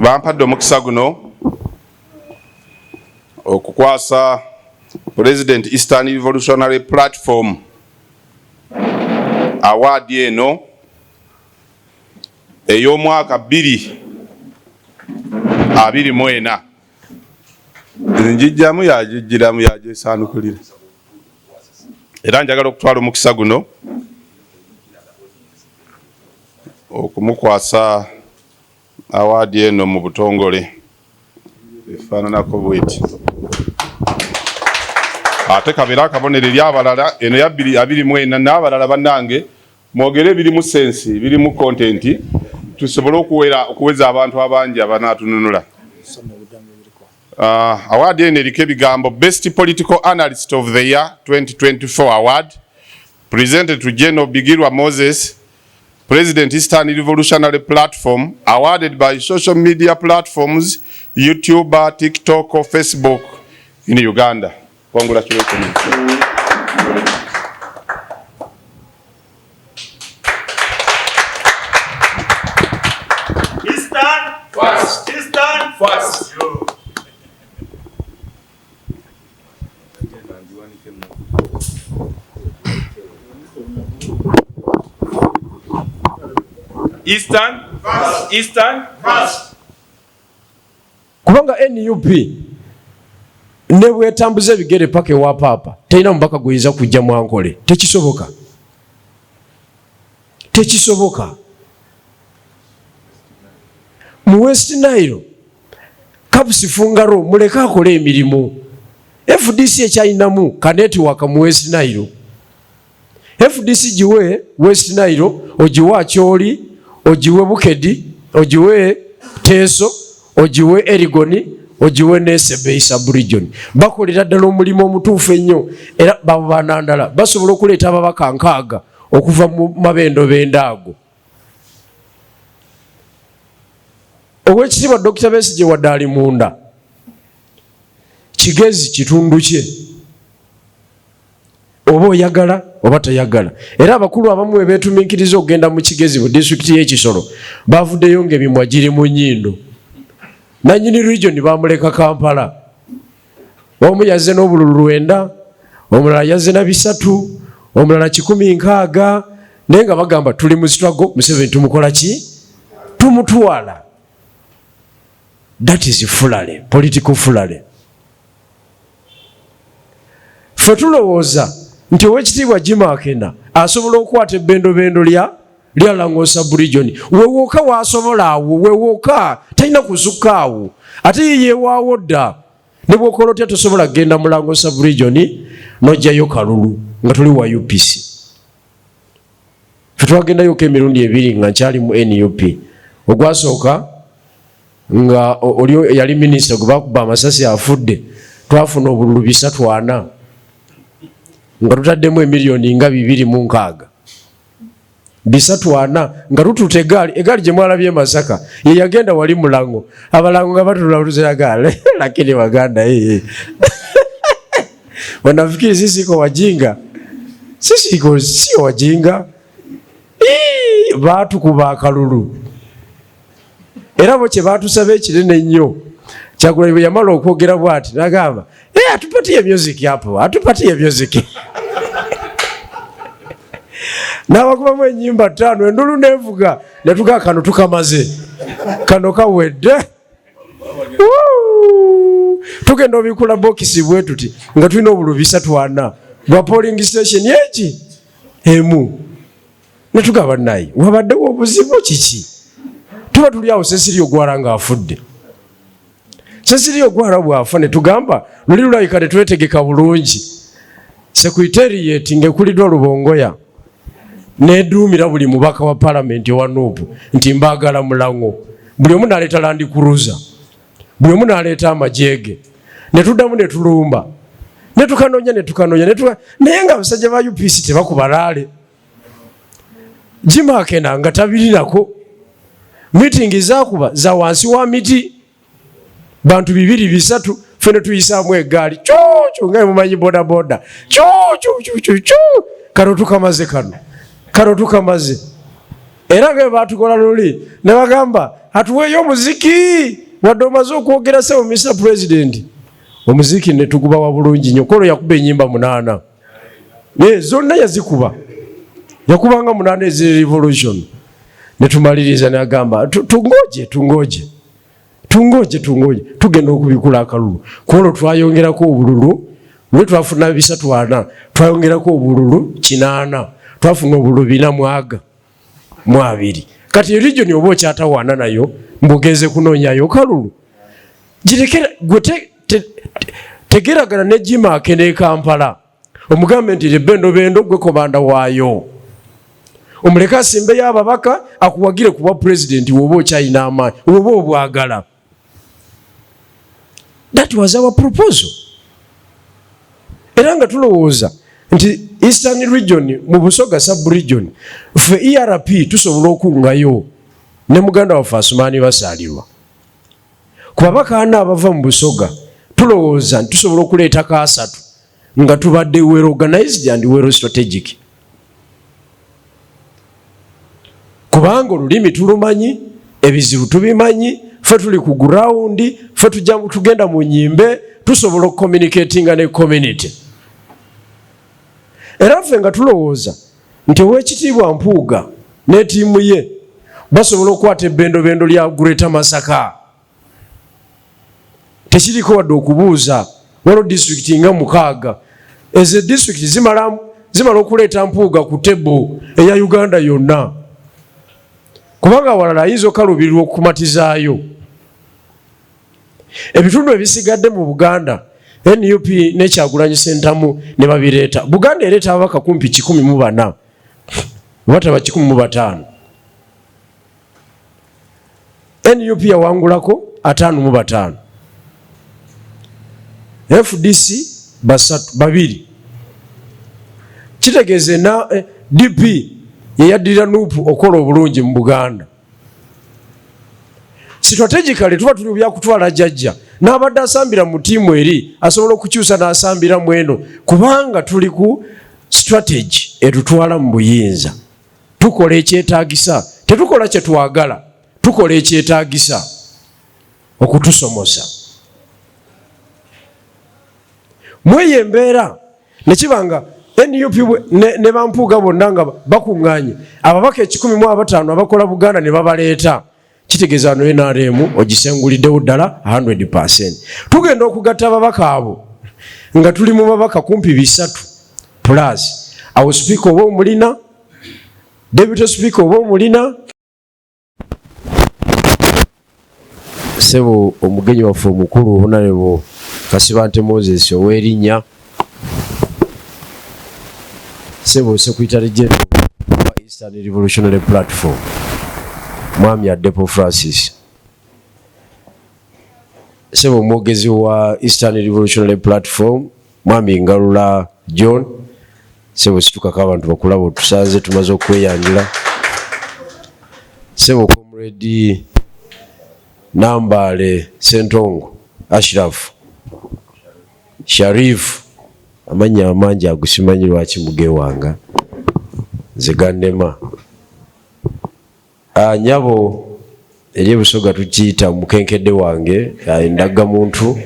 Bampadde omukisa guno okukwasa President Eastern Revolutionary Platform award eno ey'omwaka 2024. Njijjamu yagijjiramu yagyesaanukulira, era njagala okutwala omukisa guno okumukwasa awaadi eno mu butongole efaananako bweti, ate kabeere akabonero eri abalala. Eno ya 2024 n'abalala bannange mwogere ebirimu sense, birimu content, tusobole okuwera okuweza abantu abangi abanaatununula. Award eno eriko ebigambo Best Political Analyst of the Year 2024 Award, presented to General Bigirwa Moses, President, Eastern Revolutionary Platform, awarded by social media platforms YouTube, TikTok or Facebook in Uganda. Congratulations. Eastern first. Eastern first. Eastern first. Eastern first. Kubanga NUP ne bwetambuza ebigere paka ewa paapa terina mubaka guyinza kujja mwankole, tekisoboka, tekisoboka. Mu West Nile Kapusi Fungaro muleke akole emirimu. FDC ekyalinamu kanetiwaka mu West Nile. FDC giwe West Nile, ogiwe Acholi, ogiwe Bukedi, ogiwe Teso, ogiwe Erigoni, ogiwe ne Sebei sub-region. Bakolera ddala omulimu omutuufu ennyo, era babo banandala basobola okuleeta ababaka 60 okuva mu mabendobendo ago. Owekitiibwa Dokita Besigye wadde ali munda, Kigezi kitundu kye, oba oyagala oba toyagala. Era abakulu abamu bwe beetumiikiriza okugenda mu Kigezi mu disitulikiti y'Ekisolo, bavuddeyo ng'emimwa giri mu nnyindo. Nannyini region bamuleka Kampala. Omu yazze n'obululu 9, omulala yazze na 3, omulala 160, naye nga bagamba tuli mu struggle, Museveni tumukola ki? Tumutwala. That is fulale, political fulale. Ffe tulowooza nti owekitiibwa Jim Akena asobola okukwata ebbendobendo lya Lango sub-region. Wewoka wasobola awo, wewoka talina kuzukka awo, ate ye yeewaawo dda. Ne bw'okola otya tosobola kugenda mu Lango sub-region n'oggyayo kalulu nga tuli wa UPC. Ffe twagendayoko emirundi ebiri nga nkyali mu NUP. Ogwasooka nga oli yali minisita gwe bakuba amasasi afudde, twafuna obululu 340 nga tutaddemu emiliyoni nga 260. 340 nga tututa egaali, egaali gye mwalabye e Masaka ye yagenda wali Mulango, abalango nga batula tuziragaale lakini Waganda hii wanafikiri sisi iko wajinga, sisi iko sio wajinga. Baatukuba akalulu, era bo kye baatusaba ekinene ennyo. Kyagulanyi bwe yamala okwogera bw'ati n'agamba, atupatie music hapo, atupatie music. N'abakubamu ennyimba 5, endulu n'evuga, ne tugaa kano tukamaze, kano kawedde. Tugenda obikula bokisi bwe tuti nga tulina obululu 340 bwa polling station eki emu, ne tugaba naye wabaddewo obuzibu kiki? Tuba tuli awo Cecilia Ogwara ng'afudde. Cecilia Ogwara bw'afa ne tugamba luli lulabika tetwetegeka bulungi. Secretariat ng'ekuliddwa Lubongoya n'eduumira buli mubaka wa palamenti owa NUP nti mbaagala Mulango, buli omu n'aleeta Land Cruiser, buli omu n'aleeta amajeege, ne tuddamu ne tulumba ne tukanoonya ne tukanoonya ne tuka, naye nga abasajja ba UPC tebakuba laale. Jim Akena nga tabirinako, meeting zakuba za wansi wa miti, bantu 2 3, ffe ne tuyisaamu eggaali cucu nga mumanyi bodaboda cucu, kano tukamaze, kano kano tukamaze. Era nga bwe baatukola luli ne bagamba atuweeyo omuziki wadde omaze okwogera sebo Mr President. Omuziki ne tugubawa bulungi nnyo. Kolo yakuba ennyimba 8, naye zonna yazikuba, yakubanga 8 ezi revolution. Ne tumaliriza n'agamba tungoje, tungoje, tungoje, tungoje, tugenda okubikula akalulu. Kwolwo twayongerako obululu, lwe twafuna 340, twayongerako obululu 8, twafuna obululu 402. Kati region oba okyatawaana nayo mbugeze kunoonyayo kalulu, girekera gwe tegeragana ne Jimaake ne Kampala, omugambe nti bendo gwe komanda waayo, omuleke asimbeyo ababaka akuwagire kuba pulezidenti woba okyalina amaanyi woba obwagala. That was our proposal. Era nga tulowooza nti Eastern Region mu Busoga sub region ffe ERP tusobola okungayo ne muganda waffe Asumaani Basaalirwa. Ku babaka ana abava mu Busoga tulowooza nti tusobola okuleetako 3 nga tubadde well organized and well strategic. Kubanga olulimi tulumanyi, ebizibu tubimanyi, ffe tuli ku ground, ffe tugenda mu nnyimbe, tusobola okucommunicatinga ne community. Era ffe nga tulowooza nti Oweekitiibwa Mpuuga ne ttiimu ye basobola okukwata ebbendobendo lya Greater Masaka. Tekiriko wadde okubuuza, waliwo disitulikiti nga 6. Ezo disitulikiti zimala okuleeta Mpuuga ku tebo eya Uganda yonna, kubanga awalala ayinza okukaluubirirwa okukumatizaayo. Ebitundu ebisigadde mu Buganda NUP ne Kyagulanyi Ssentamu ne babireeta. Buganda ereeta ababaka kumpi 104, oba taba 105. NUP yawangulako 55, FDC basatu babiri. Kitegeeza na DP yeyaddirira NUP okukola obulungi mu Buganda. Strategically tuba tuli byakutwala jjajja n'abadde asambira mu ttiimu eri asobola okukyusa n'asambira mu eno, kubanga tuli ku strategy etutwala mu buyinza. Tukola ekyetaagisa, tetukola kye twagala, tukola ekyetaagisa okutusomosa. Mweyo embeera ne kiba nga NUP ne bampuuga bonna nga bakuŋŋaanye ababaka 105 abakola Buganda ne babaleeta, kitegeeza wano NRM ogisenguliddewo ddala 100%. Tugenda okugatta ababaka abo nga tuli mu babaka kumpi 300 plus. Awo sipiika oba omulina, deputy speaker oba omulina. Ssebo omugenyi waffe omukulu Honorable Kasibante Moses ow'erinnya, ssebo Secretary General wa Eastern Revolutionary Platform Mwami Adepo Francis, ssebo omwogezi wa Eastern Revolutionary Platform Mwami Ngalula John, ssebo situkako abantu bakulaba otusanze tumaze okweyanjula, ssebo Comrade Nambale Ssentongo Ashraf Sharif, amannya amangi ago simanyi lwaki mugewanga nze gannema. Nyabo eri Ebusoga tukiyita mukenkedde wange, endagamuntu.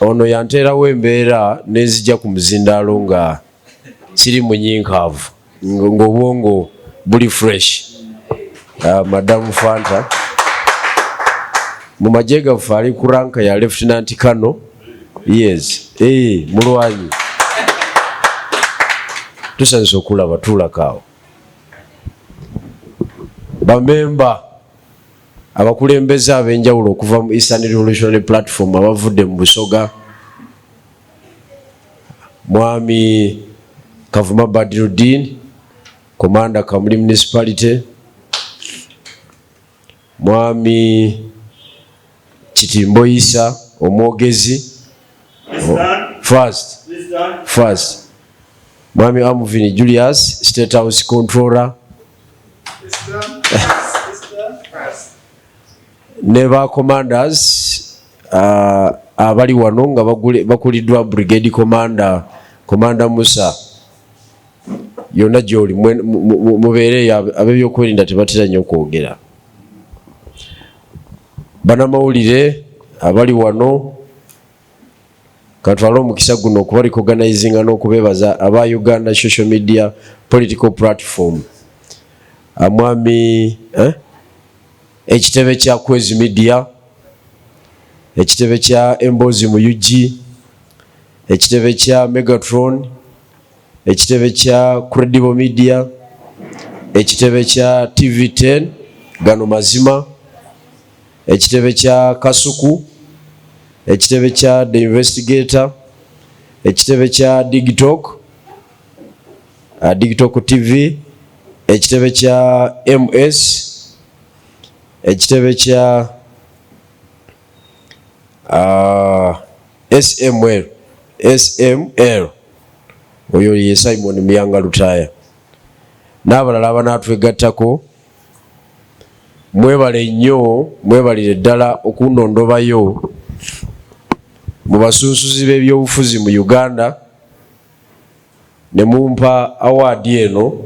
Ono yanteerawo embeera nenzija ku muzindaalo nga siri munyinkaavu, ng'obwongo buli fresh. Madamu Fanta mu magye gaffe ali ku ranka ya Lieutenant Colonel. Yes, mulwanyi. Tusanyusa okulaba tuulakaawo. Bamemba abakulembeze ab'enjawulo okuva mu Eastern Revolutionary Platform abavudde mu Busoga, Mwami Kavuma Badruddin, Commander Kamuli Municipality, Mwami Kitimbo Isa omwogezi first, first, Mwami Amuvini Julius, State House Controller, ne ba commanders abali wano nga bakuliddwa Brigade Commander, Commander Musa. Yonna gy'oli mubeereeyo, ab'ebyokwerinda tebatera nnyo okwogera. Banamawulire abali wano, katwale omukisa guno okuba recognizinga n'okubeebaza aba Uganda Social Media Political Platform, mwami ekitebe kya Kwezi Media, ekitebe kya Embozi mu UG, ekitebe kya Megatron, ekitebe kya Credible Media, ekitebe kya TV10 Gano Mazima, ekitebe kya Kasuku, ekitebe kya The Investigator, ekitebe kya Digitalk, Digitalk TV, ekitebe kya MS, ekitebe kya SML, SML, oyo ye Simon Muyanga Lutaaya, n'abalala abanaatwegattako. Mwebale nnyo, mwebalire ddala okundondobayo mu basunsuzi b'ebyobufuzi mu Uganda ne mumpa award eno.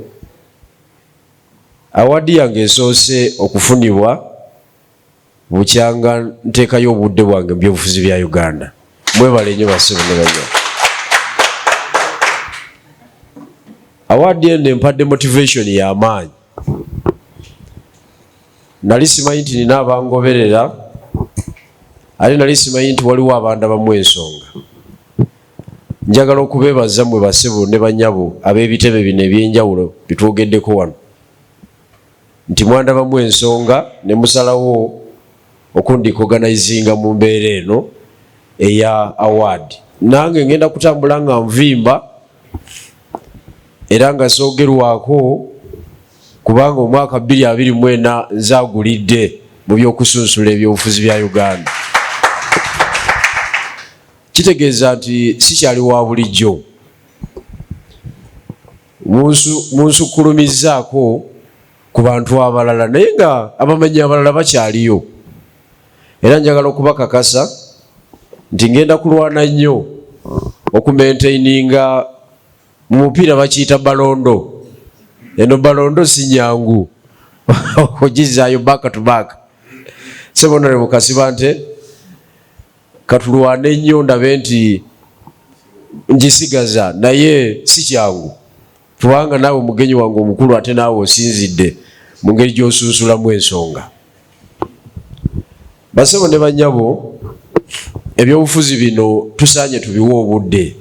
Award yange esoose okufunibwa bukyanga nteekayo obudde bwange mu byobufuzi bya Uganda. Mwebale nnyo, bassebo ne bannyabo. Award eno empadde motivation y'amaanyi. Nali simanyi nti nina abangoberera, ate nali simanyi nti waliwo abandabamu ensonga. Njagala okubeebaza mmwe, bassebo ne bannyabo, ab'ebitebe bino ebyenjawulo bitwogeddeko wano, nti mwandabamu ensonga ne musalawo okunrecognizinga mu mbeera eno eya award. Nange ngenda kutambula nga nvimba era nga soogerwako, kubanga omwaka 2024 nzagulidde mu by'okusunsula ebyobufuzi bya Uganda. Kitegeeza nti sikyali wa bulijjo, munsukkulumizzaako ku bantu abalala, naye nga abamanyi abalala bakyaliyo. Era njagala okubakakasa nti ngenda kulwana nnyo okumaintaininga. Mu mupiira bakiyita Ballon d'Or. Eno Ballon d'Or si nyangu ogizaayo back to back. Sebonere Kasiba nte katulwane nnyo ndabe nti ngisigaza, naye si kyangu, kubanga naawe mugenyi wange omukulu, ate naawe osinzidde mu ngeri gy'osunsulamu ensonga. Basebo ne bannyabo, ebyobufuzi bino tusaanye tubiwe obudde,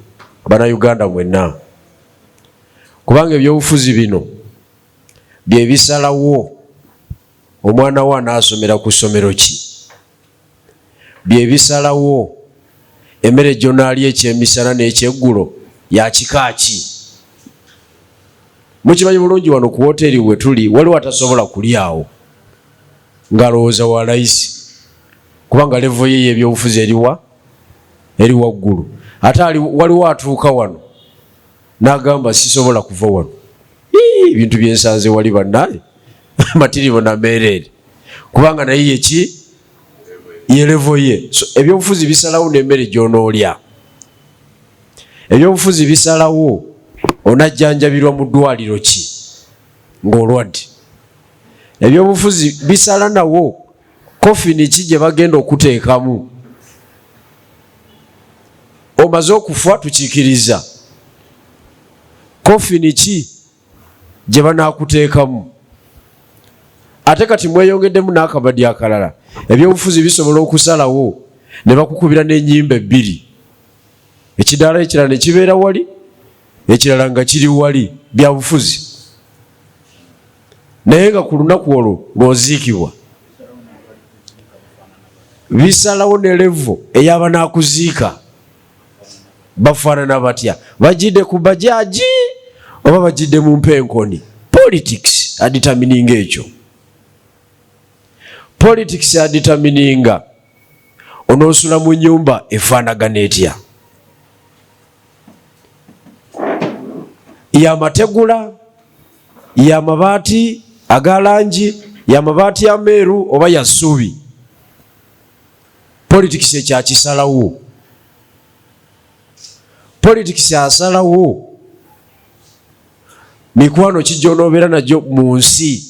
Bannayuganda mwenna, kubanga ebyobufuzi bino bye bisalawo omwana wo anaasomera ku ssomero ki, bye bisalawo emmere gy'onaalya ekyemisana n'ekyeggulo ya kika ki. Mukimanyi bulungi, wano ku woteeri we tuli waliwo atasobola kulyawo ng'alowooza wa layisi, kubanga level ye y'ebyobufuzi eriwa eri waggulu. Ate waliwo atuuka wano n'agamba, "Sisobola kuva wano. Ebintu byensanze wali bannaye matiribo nameereere," kubanga naye yeki ye level ye. So ebyobufuzi bisalawo n'emmere gy'onoolya. Ebyobufuzi bisalawo onajjanjabirwa mu ddwaliro ki ng'olwadde. Ebyobufuzi bisala nawo coffin ki gye bagenda okuteekamu omaze okufa. Tukiikiriza coffin ki gye banaakuteekamu. Ate kati mweyongeddemu n'akabadi akalala. Ebyobufuzi bisobola okusalawo ne bakukubira n'ennyimba ebbiri, ekidaala ekirala ne kibeera wali, ekirala nga kiri wali. Byabufuzi. Naye nga ku lunaku olwo lw'oziikibwa, bisalawo ne level ey'abanaakuziika bafaanana batya, bagidde ku bajaji oba bagidde mu mpenkoni. Politics adetermininga ekyo. Politics adetermininga onoosula mu nyumba efaanagana etya, yamategula, yamabaati aga langi, yamabaati ameeru oba ya ssubi. Politics ekyakisalawo. Politics asalawo. Mikwano ki gy'onoobeera nagyo mu nsi?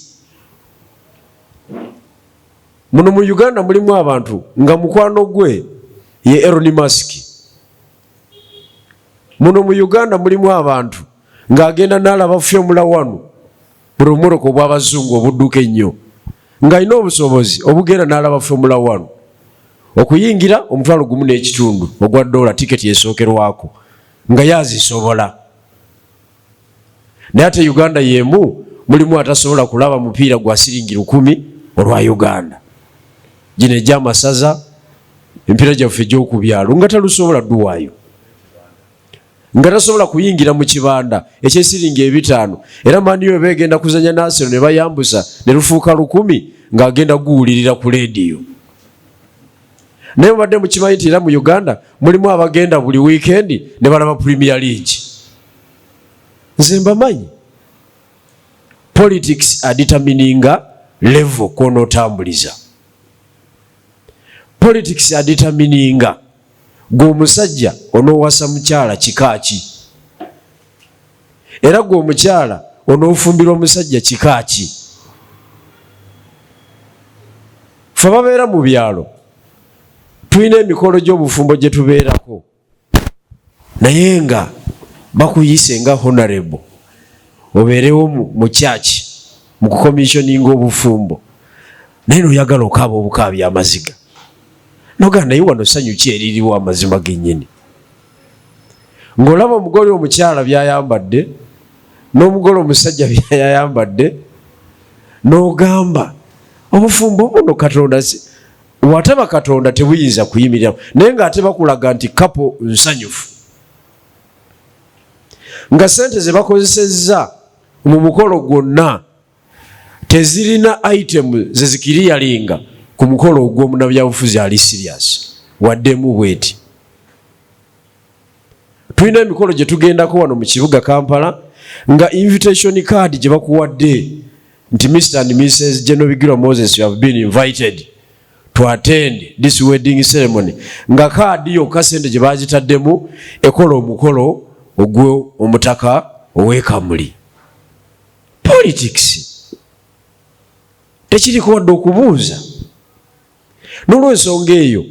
Muno mu Uganda mulimu abantu nga mukwano gwe ye Elon Musk. Muno mu Uganda mulimu abantu ng'agenda n'alaba Formula 1, buli bummotoka obw'abazungu obudduka ennyo, ng'alina obusobozi obugenda n'alaba Formula 1. Okuyingira 1500 ogwa dola, tiketi esookerwako, nga yazisobola. Naye ate Uganda y'emu mulimu atasobola kulaba mupiira gwa siringi 1000 olwa Uganda, gino egy'amasaza, emipiira gyaffe egy'oku byalo, nga talusobola dduwaayo, nga tasobola kuyingira mu kibanda ekyesiringi 50. Era Man U eba egenda kuzanya n'Arsenal ne bayambusa ne lufuuka 1000, ng'agenda guwulirira ku leediyo. Naye mubadde mukimanyi nti era mu Uganda mulimu abagenda buli wiikendi ne balaba Premier League? Nze mbamanyi. Politics adetermininga level kwonootambuliza. Politics adetermininga gwe omusajja onoowasa mukyala kika ki, era gwe omukyala onoofumbirwa omusajja kika ki. Fe babeera mu byalo tulina emikolo gy'obufumbo gye tubeerako, naye nga bakuyise nga honorable obeerewo mu kyaki mu kucommissioninga obufumbo, naye noyagala okaaba obukaabya amaziga, nogaa naye wano ssanyu ki eririwo? Amazima gennyini, ng'olaba omugole omukyala byayambadde n'omugole omusajja byayambadde, n'ogamba obufumbo buno Katonda wataba Katonda tebuyinza kuyimirira. Naye ng'ate bakulaga nti couple nsanyufu, nga sente ze bakozesezza mu mukolo gwonna tezirina item zezikiriyalinga ku mukolo ogw'omunabyabufuzi ali serious waddemu bweti. Tulina emikolo gye tugendako wano mu kibuga Kampala, nga invitation card gye bakuwadde nti "Mr and Mrs General Bigirwa Moses, you have been invited to attend this wedding ceremony", nga kaadi yokka sente gye bagitaddemu ekola omukolo ogw'omutaka ow'ekamuli. Politics tekiriko wadde okubuuza. N'olwensonga eyo,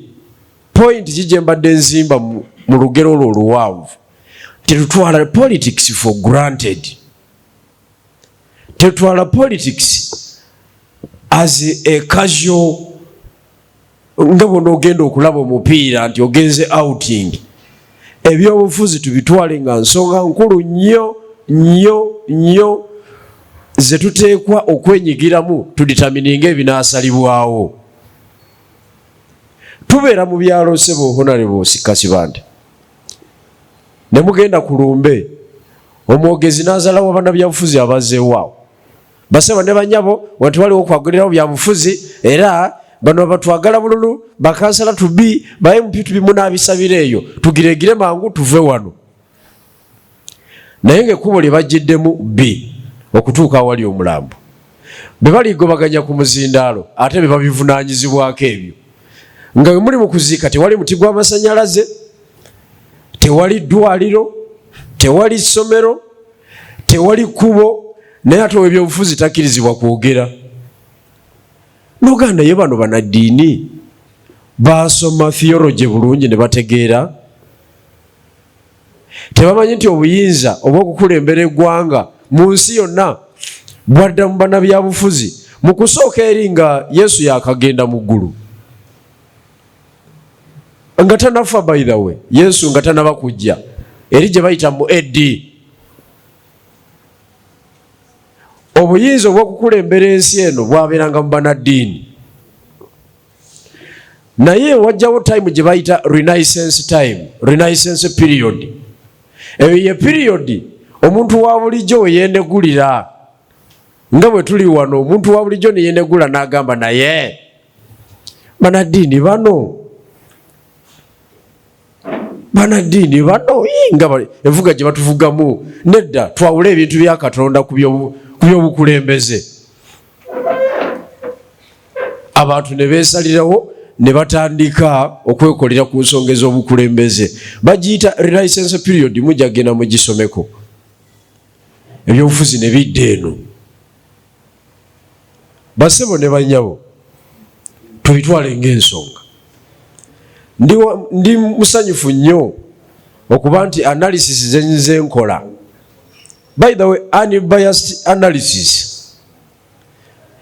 point ki gye mbadde nzimba mu lugero olwo oluwanvu? Tetutwala politics for granted, tetutwala politics as a casual, nga bwona ogenda okulaba omupiira nti ogenze outing. Ebyobufuzi tubitwale nga nsonga nkulu nnyo nnyo nnyo ze tuteekwa okwenyigiramu, tudetermininga ebinaasalibwawo. Tubeera mu byalo, sebo honorable Kasibante, ne mugenda ku lumbe, omwogezi n'azalawo bannabyabufuzi abazzeewaawo. "Basebo ne banyabo, wanti waliwo okwagulirawo byabufuzi, era bano batwagala bululu, bakansala tubi, ba MP tubi, munaabisabira eyo, tugiregire mangu tuve wano." Naye ngaekkubo lye bajjiddemu bbi okutuuka awali omulambo, bwe baligobaganya ku muzindaalo, ate be babivunaanyizibwako ebyo. Nga bwe muli mu kuziika, tewali muti gw'amasanyalaze, tewali ddwaliro, tewali ssomero, tewali kkubo, naye ate owebyobufuzi takkirizibwa kwogera. Noganda ye bano banaddiini basoma theology bulungi ne bategeera, tebamanyi nti obuyinza obw'okukulembera eggwanga mu nsi yonna bwadda mu bannabyabufuzi mu kusooka eri nga Yesu yakagenda mu ggulu, nga tanafa. By the way, Yesu nga tanaba kujja, eri gye bayita mu AD, obuyinza obw'okukulembera ensi eno bwabeeranga mu bannaddiini. Naye wajjawo time gye bayita Renaissance time, Renaissance period. Eyo ye period omuntu wa bulijjo we yendegulira, nga bwe tuli wano, omuntu wa bulijjo neyendegula n'agamba, naye banaddiini bano nga envuga gye batuvugamu nedda, twawule ebintu bya Katonda ku byobukulembeze. Abantu ne beesalirawo ne batandika okwekolera ku nsonga ez'obukulembeze. Bagiyita Renaissance period, mujja genda mugisomeko. Ebyobufuzi ne bidda eno. Basebo ne banyabo, tubitwale ng'ensonga. Ndi musanyufu nnyo okuba nti analysis zenyize nkola, by the way, unbiased analysis,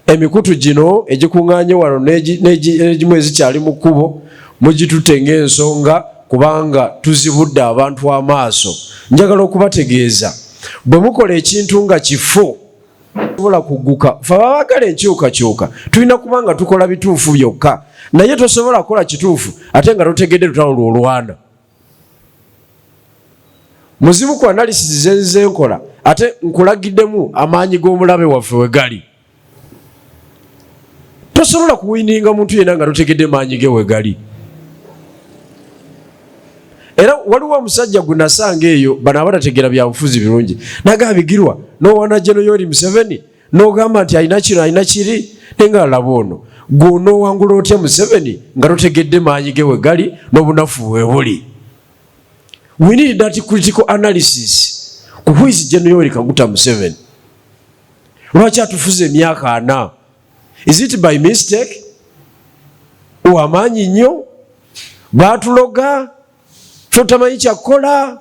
emikutu gino egikuŋŋaanye wano n'egimu ezikyali mu kkubo mugitutte ng'ensonga, kubanga tuzibudde abantu amaaso. Njagala okubategeeza, bwe mukola ekintu nga kifo sobola kugguka. Fe abaagala enkyukakyuka tulina kuba nga tukola bituufu byokka, naye tosobola kukola kituufu ate nga totegedde lutalo lwolwana. Muzibu ku analysis zenze nkola, ate nkulagiddemu amaanyi g'omulabe waffe we gali. Tosobola kuwininga muntu yenna nga totegedde maanyi ge we gali. Era waliwo omusajja gwe nasanga eyo, bano abatategeera byabufuzi birungi, nagamba, "Bigirwa, nowana General Yoweri Museveni n'ogamba nti alina kino, alina kiri." Naye nga laba ono, gwe onoowangula otya Museveni nga totegedde maanyi ge we gali n'obunafu bwe buli? We need that critical analysis ku who is General Yoweri Kaguta Museveni. Lwaki atufuza emyaka 40? Is it by mistake? Wamaanyi nnyo? Baatuloga? Totamanyi kyakukola?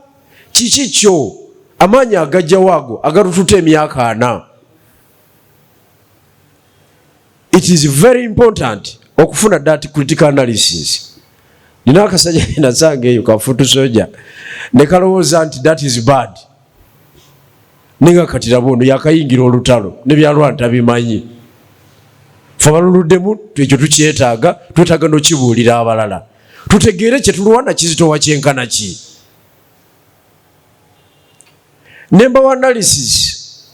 Kiki kyo amaanyi agajjawo ago agatututa emyaka 40? It is very important okufuna that critical analysis. Nina akasajja nasanga eyo ka foot soldier ne kalowooza nti that is bad, nenga kati raba ono yakayingira olutalo nebyalwana tabimanyi. Fe baluluddemu ekyo tukyetaaga, twetaaga nokibuulira abalala tutegeere kyetulwana kizitowa kyenkana ki. Nembawa analysis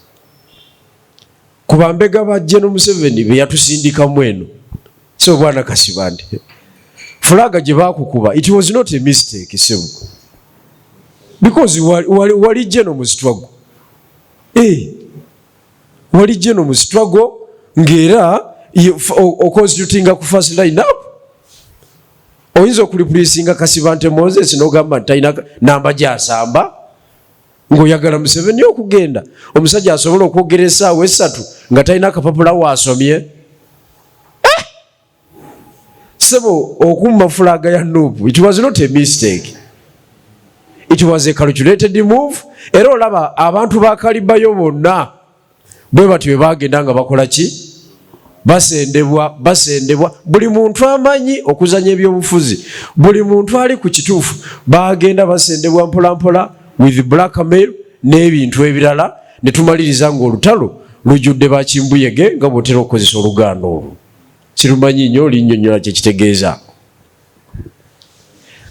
ku bambega ba General Museveni be yatusindikamu eno. So bwana Kasibante, flag gye bakukuba, it was not a mistake, sebo, because wali General mu struggle, wali General mu struggle, ng'era oconstitutinga ku first line up. Oyinza okureplacinga Kasibante Moses n'ogamba nti talina namba gyasamba, ng'oyagala Museveni okugenda. Omusajja asobola okwogera essaawa 3 nga talina akapapula waasomye. Eh! Sebo, okumma flag ya NUP, it was not a mistake, it was a calculated move. Era olaba abantu bakalibayo bonna bwe batyo bwe bagenda nga bakola ki? Basendebwa, basendebwa. Buli muntu amanyi okuzanya ebyobufuzi, buli muntu ali ku kituufu, bagenda basendebwa mpolampola with blackmail n'ebintu ebirala, ne tumaliriza ng'olutalo lujjudde bakimbuyege, nga bwotera okukozesa oluganda olwo. Sirumanyi nnyo, linnyonnyola kyekitegeeza.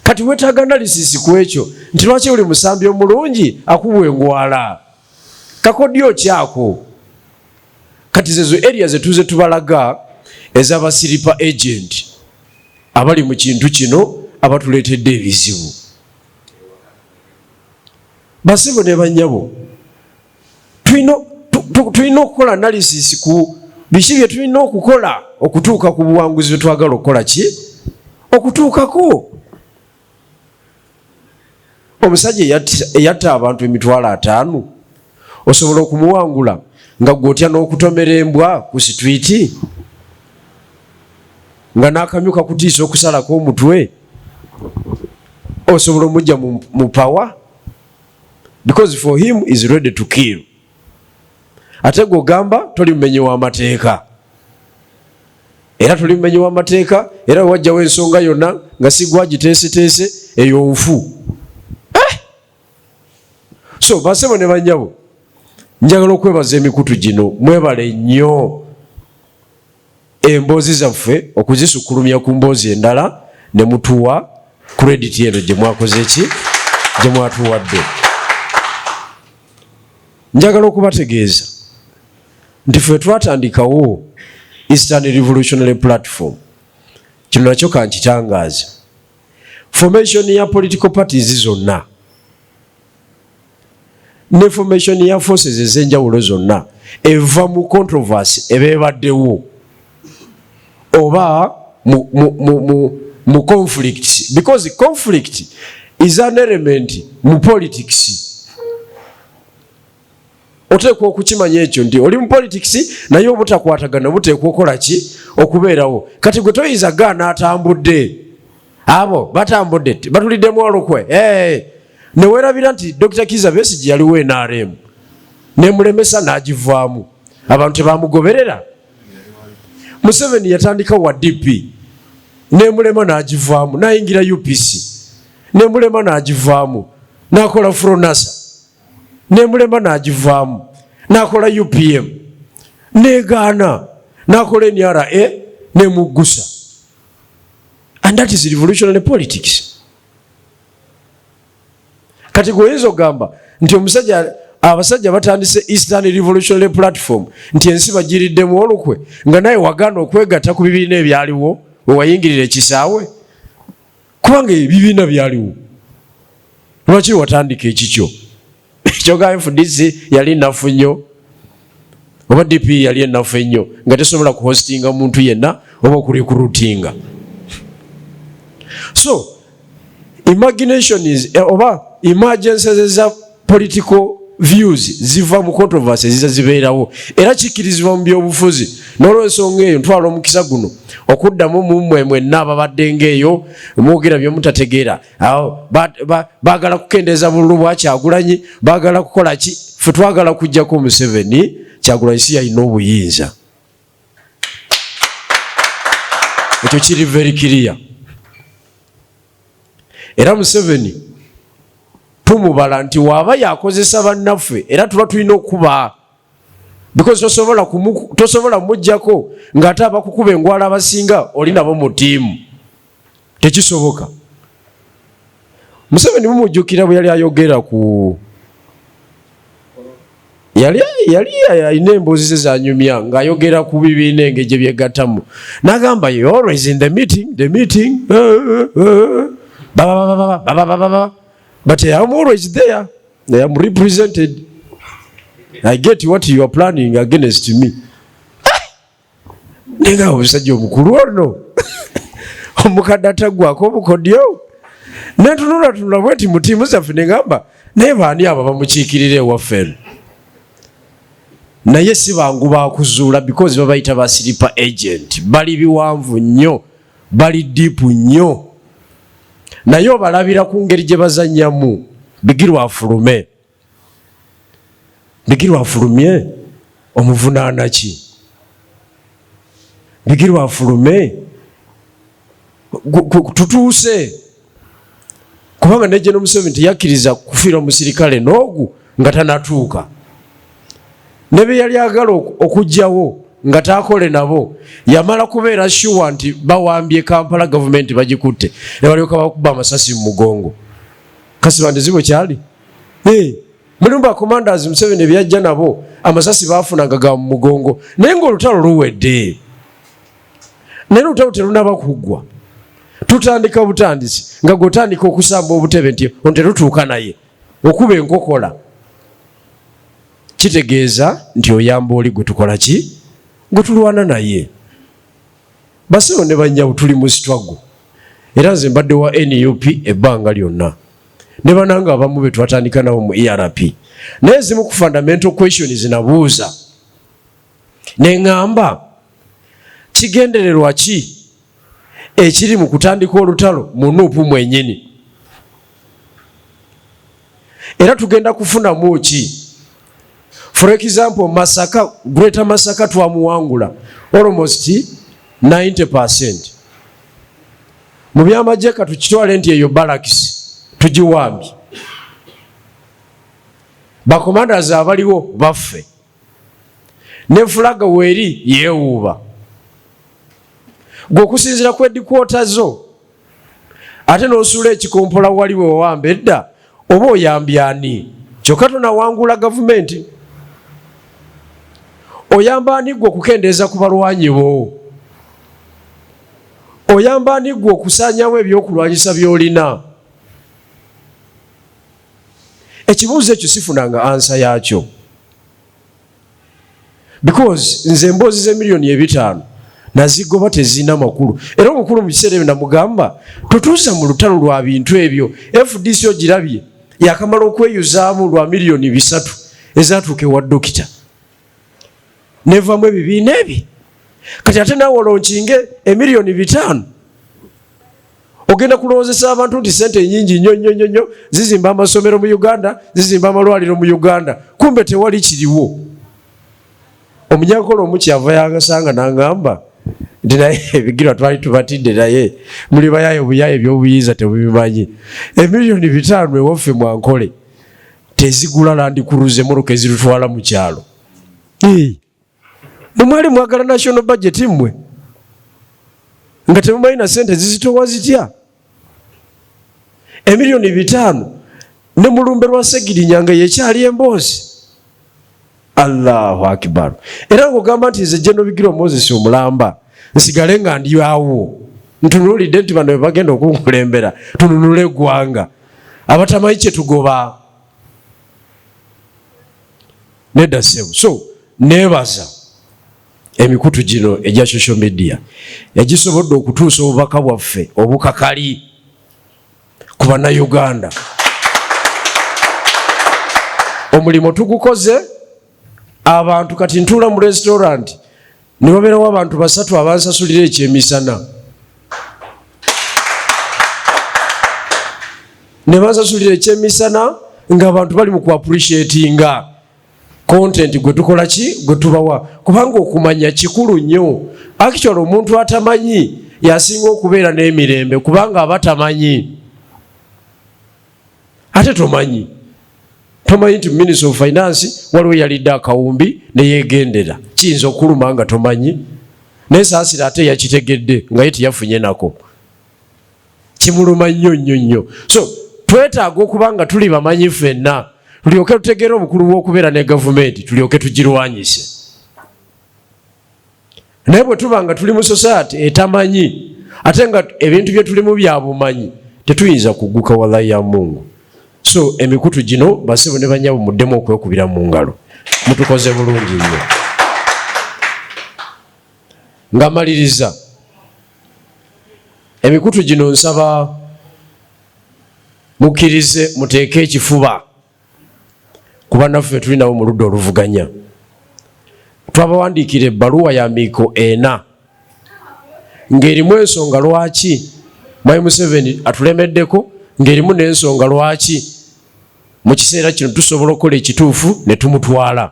Kati wetaaga analysis ku ekyo nti lwaki buli musambi omulungi akubwa engwala? Kakodyo kyako. Kati zezo area zetuze tubalaga ez'aba sleeper agent abali mu kintu kino abatuleetedde ebizibu. Basibo ne bannyabo, tulina okukola analysis ku biki bye tulina okukola okutuuka ku buwanguzi bwe twagala okukola ki okutuukako. Omusajja eyatta abantu 50,000 osobola okumuwangula nga gwotya n'okutomera embwa ku street, nga n'akamyu kakutiisa okusalako omutwe? Osobola omujja mu power? Because for him is ready to kill. Ate gwogamba toli mumenyi w'amateeka, era toli mumenyi w'amateeka, era wewajjawo ensonga yonna nga sigwa giteeseteese eyo nfu, eh! So basebo ne banyabo, njagala okwebaza emikutu gino. Mwebale nnyo emboozi zaffe okuzisukulumya ku mboozi endala ne mutuwa credit eno gye mwakoze ki, gye mwatuwadde. Njagala okubategeeza nti ffe twatandikawo Eastern Revolutionary Platform. Kino nakyo kankitangaaza. Formation ya political parties zonna ne formation ya forces ez'enjawulo zonna eva mu controversy eba ebaddewo oba mu conflict, because conflict is an element mu politics. Oteekwa okukimanya ekyo nti oli mu politics, naye obutakwatagana buteekwa okukola ki? Okubeerawo. Kati gwe toyinza gaana atambudde, abo batambudde batuliddemu olukwe. Hey. Newerabira nti Dr. Kiza Besigye yaliwo NRM nemulemesa n'agivaamu, abantu tebamugoberera. Museveni yatandika wa DP nemulema n'agivaamu, n'ayingira UPC nemulema n'agivaamu, n'akola Fronasa nemulema n'agivaamu, n'akola UPM negaana, n'akola NRA nemuggusa. And that is revolutionary politics. Kati gweoyinza okugamba nti omusajja, abasajja batandise Eastern Revolutionary Platform, nti ensi bagiriddemu olukwe, nga naye wagaana okwegatta ku bibiina ebyaliwo wewayingirira ekisaawe, kubanga ebibiina byaliwo. Lwaki watandika ekikyo? Ekyoga FDC yali nafu nnyo, oba DP yali enafu ennyo nga tesobola kuhostinga muntu yenna oba okurecruitinga. So imagination is, oba emergencies za political views ziva mu controversy eziza zibeerawo, era kikkirizibwa mu byobufuzi. N'olwensonga eyo ntwala omukisa guno okuddamu mummwe mwenna ababadde ng'eyo mwogera byemutategeera. Baagala kukendeeza bululu bwa Kyagulanyi, baagala kukola ki? Ffe twagala kuggyako Museveni. Kyagulanyi si yalina obuyinza, ekyo kiri very clear. Era Museveni tumubala nti waaba yakozesa bannaffe, era tuba tulina okuba, because tosobola mujjako ng'ate abakukuba engwala abasinga oli nabo mu ttiimu, tekisoboka. Museveni mumujjukira bwe yali ayogera ku yali alina emboozi ze zanyumya ng'ayogera ku bibiina engeri gye byegattamu, n'agamba, "You always in the meeting, the meeting, ba, ba, ba, ba, ba, ba, ba, ba, but I am always there. I am represented. I get what you are planning against me." Nenga omusajja omukulu ono, omukadde ataggwako obukodyo, nentunulatunula bweti mu tiimu zaffe, neŋamba, naye baani abo bamukiikirira ewaffe eno? Naye si bangu bakuzuula, because babayita ba sleeper agent, bali biwanvu nnyo, bali deep nnyo, naye obalabira ku ngeri gye bazannyamu. Bigirwa afulume, Bigirwa afulumye, omuvunaana ki? Bigirwa afulume, tutuuse, kubanga ne General Museveni teyakkiriza kufiira omusirikale n'ogu nga tanatuuka, ne be yali agala okuggyawo nga taakole nabo, yamala kubeera sure nti bawambye Kampala, gavumenti bagikutte, ne balyoka bakuba amasasi mu mugongo. Kasibante bwe kyali. Hey, mulimu ba commanders Museveni byajja nabo, amasasi baafunanga ga mu mugongo, naye ng'olutalo luwedde. Naye olutalo terunaba kuggwa, tutandika butandisi, nga gwotandika okusamba obutebe nti ono terutuuka, naye okuba enkokola kitegeeza nti oyamba oli gwe tukola ki? Gwe tulwana naye. Basebo ne bannyabu, tuli mu struggle, era nze mbadde wa NUP ebbanga lyonna, ne bananga abamu be twatandika nabo mu ERP, naye zimu ku fundamental questions nabuuza neŋŋamba, kigendererwa ki ekiri mu kutandika olutalo mu NUP mwennyini? Era tugenda kufunamu ki? For example, Masaka, Greater Masaka twamuwangula almost 90. Mu byamagye katukitwale nti eyo barracks tugiwambye, ba commanders abaliwo baffe, ne flag weeri yeewuuba. Gwe okusinziira ku headquarter zo, ate n'osuula ekikompola wali we wawamba edda, oba oyambye ani? Kyokka tonawangula gavumenti. Oyamba ani gwe okukendeeza ku balwanyi bo? Oyamba ani gwe okusaanyawo ebyokulwanyisa by'olina? Ekibuuzo ekyo sifunanga answer yakyo, because nze emboozi z'emiliyoni 500 nazigoba, tezirina makulu. Era omukulu mu kiseera ebyo namugamba, totuusa mu lutalo lwa bintu ebyo. FDC ogirabye yakamala okweyuzaamu lwa miliyoni 300. Ezatuuka ewa dokita nevamu ebibiina ebi. Kati ate naawe olonkinge 5,000,000, ogenda kulowoozesa abantu nti sente nyingi nnyo nnyo nnyo nnyo, zizimba amasomero mu Uganda, zizimba amalwaliro mu Uganda, kumbe tewali kiriwo. Omunyankole omu kyava yangasanga n'aŋŋamba nti naye ebigirwa twali tubatidde, naye muli bayaye obuyaye ebyobuyinza tebubimanyi. 5,000,000 ewaffe mwankole tezigula Land Cruiser, emmotoka ezirutwala mu kyalo. Mwe mwali mwagala national budget, mmwe nga temumanyi na sente zizitowa zitya. 5,000,000 ne mulumbe lwa Segirinya nga yekyali emboozi. Allahu akibaru! Era ngaogamba nti nze General Bigirwa Moses omulamba nsigale nga ndi awo ntunuulidde nti bano bebagenda okunkulembera tununule eggwanga, abatamanyi kyetugoba. Nedda ssebo. So neebaza emikutu gino egya social media egisobodde okutuusa obubaka bwaffe obukakali ku Bannayuganda. Omulimu tugukoze. Abantu kati ntuula mu restaurant ne babeerawo abantu basatu abansasulira ekyemisana, ne bansasulira ekyemisana ng'abantu bali mu ku appreciatinga content gwe tukola ki, gwe tubawa, kubanga okumanya kikulu nnyo. Actually, omuntu atamanyi yasinga okubeera n'emirembe, kubanga aba tamanyi. Ate tomanyi nti Minister of Finance waliwo yalidde akawumbi neyegendera, kiyinza okuluma nga tomanyi. Naye saasira ate yakitegedde nga ye teyafunye nako, kimuluma nnyo nnyo nnyo. So twetaaga okuba nga tuli bamanyi ffenna, tulyoke tutegeere obukulu bw'okubeera ne gavumenti, tulyoke tugirwanyise. Naye bwe tuba nga tuli mu society etamanyi, ate nga ebintu bye tulimu bya bumanyi, tetuyinza kugguka, wallahi ya Mungu. So emikutu gino, basebo ne banyabo, muddemu okwekubira mu ngalo, mutukoze bulungi nnyo. Nga maliriza, emikutu gino nsaba mukkirize muteeke ekifuba kuba naffe tuli nabo mu ludda oluvuganya. Twabawandiikira ebbaluwa ya miiko 4 ng'erimu ensonga lwaki Mwami Museveni atulemeddeko, ng'erimu n'ensonga lwaki mu kiseera kino tusobola okukola ekituufu ne tumutwala.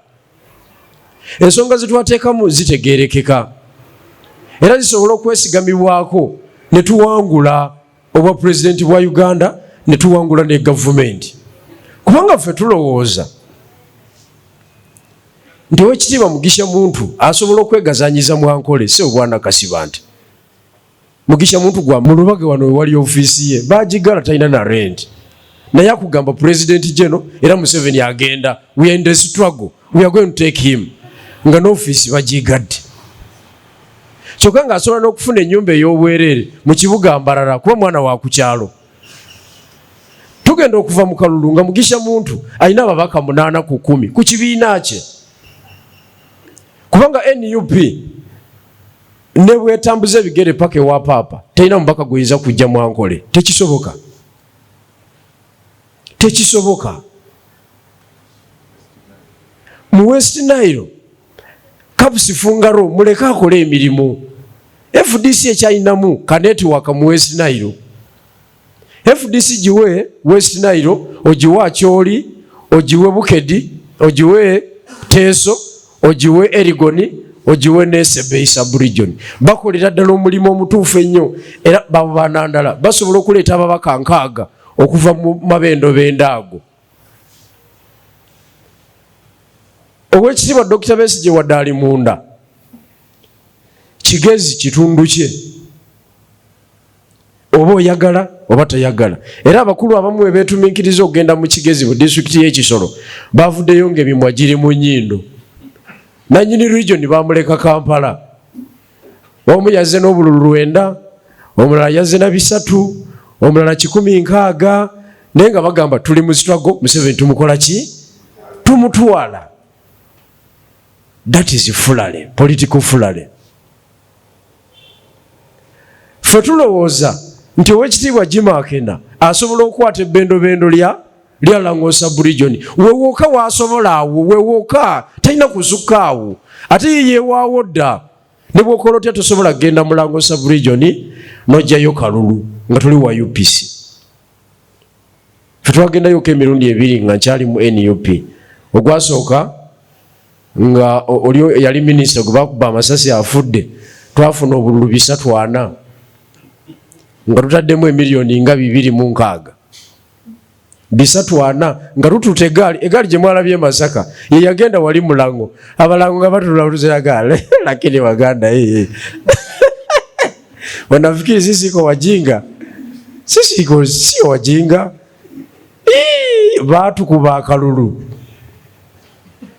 Ensonga zetwateekamu zitegeerekeka era zisobola okwesigamibwako ne tuwangula obwa pulezidenti bwa Uganda, ne tuwangula ne gavumenti, kubanga ffe tulowooza nti Owekitiibwa Mugisha Muntu asobola okwegazanyiza mwankole si obwana kasiba nti Mugisha Muntu gwa mulubage wano wewali ofiisi ye bagigala, talina na rent, naye akugamba President General era Museveni agenda, we are in the struggle, we are going to take him, nga n'ofiisi bagigadde, kyokka ng'asobola n'okufuna ennyumba ey'obwereere mu kibuga Mbarara, kuba mwana wa ku kyalo. Tugenda okuva mu kalulu nga Mugisha Muntu alina ababaka 8 ku 10 ku kibiina kye, kubanga NUP ne bwetambuza ebigere paka ewa paapa terina mubaka guyinza kujja mwankole. Tekisoboka, tekisoboka. Mu West Nile, Kabusi Fungaro muleke akole emirimu. FDC ekyalinamu ka network mu West Nile. FDC giwe West Nile, ogiwe Akyoli, ogiwe Bukedi, ogiwe Teso, ogiwe Erigoni, ogiwe ne Sebei subregion. Bakolera ddala omulimu omutuufu ennyo, era babo banandala basobola okuleeta ababaka 60 okuva mu mabendobendo ago. Owekitiibwa Dr Besigye wadde ali munda, Kigezi kitundu kye, oba oyagala oba toyagala. Era abakulu abamu bwe beetumiikiriza okugenda mu Kigezi mu disitulikiti y'Ekisolo, bavuddeyo ng'emimwa giri mu nnyindo. Nanyini region bamuleka Kampala. Omu yazze n'obululu 9, omulala yazze na 3, omulala 160, naye nga bagamba tuli mu struggle, Museveni tumukola ki? Tumutwala. That is fulale, political fulale. Ffe tulowooza nti Owekitiibwa Jim Akena asobola okukwata ebbendobendo lya Lya Lango sub-region. Wewoka wasobola awo, wewoka talina kusukka awo, ate ye yewaawo dda. Ne bw'okola otya tosobola kugenda mu Lango sub-region n'oggyayo kalulu nga tuli wa UPC. Ffe twagendayoko emirundi ebiri nga nkyali mu NUP. Ogwasooka nga oli yali minisita gwe bakuba amasasi afudde, twafuna obululu 340 nga tutaddemu emiliyoni nga 260. 340 nga tututa egaali, egaali gye mwalabye e Masaka ye yagenda wali Mulango. Abalango nga batulula tuziragaale, lakini Waganda hii wanafikiri sisi iko wajinga. Sisi iko sio wajinga. Baatukuba akalulu.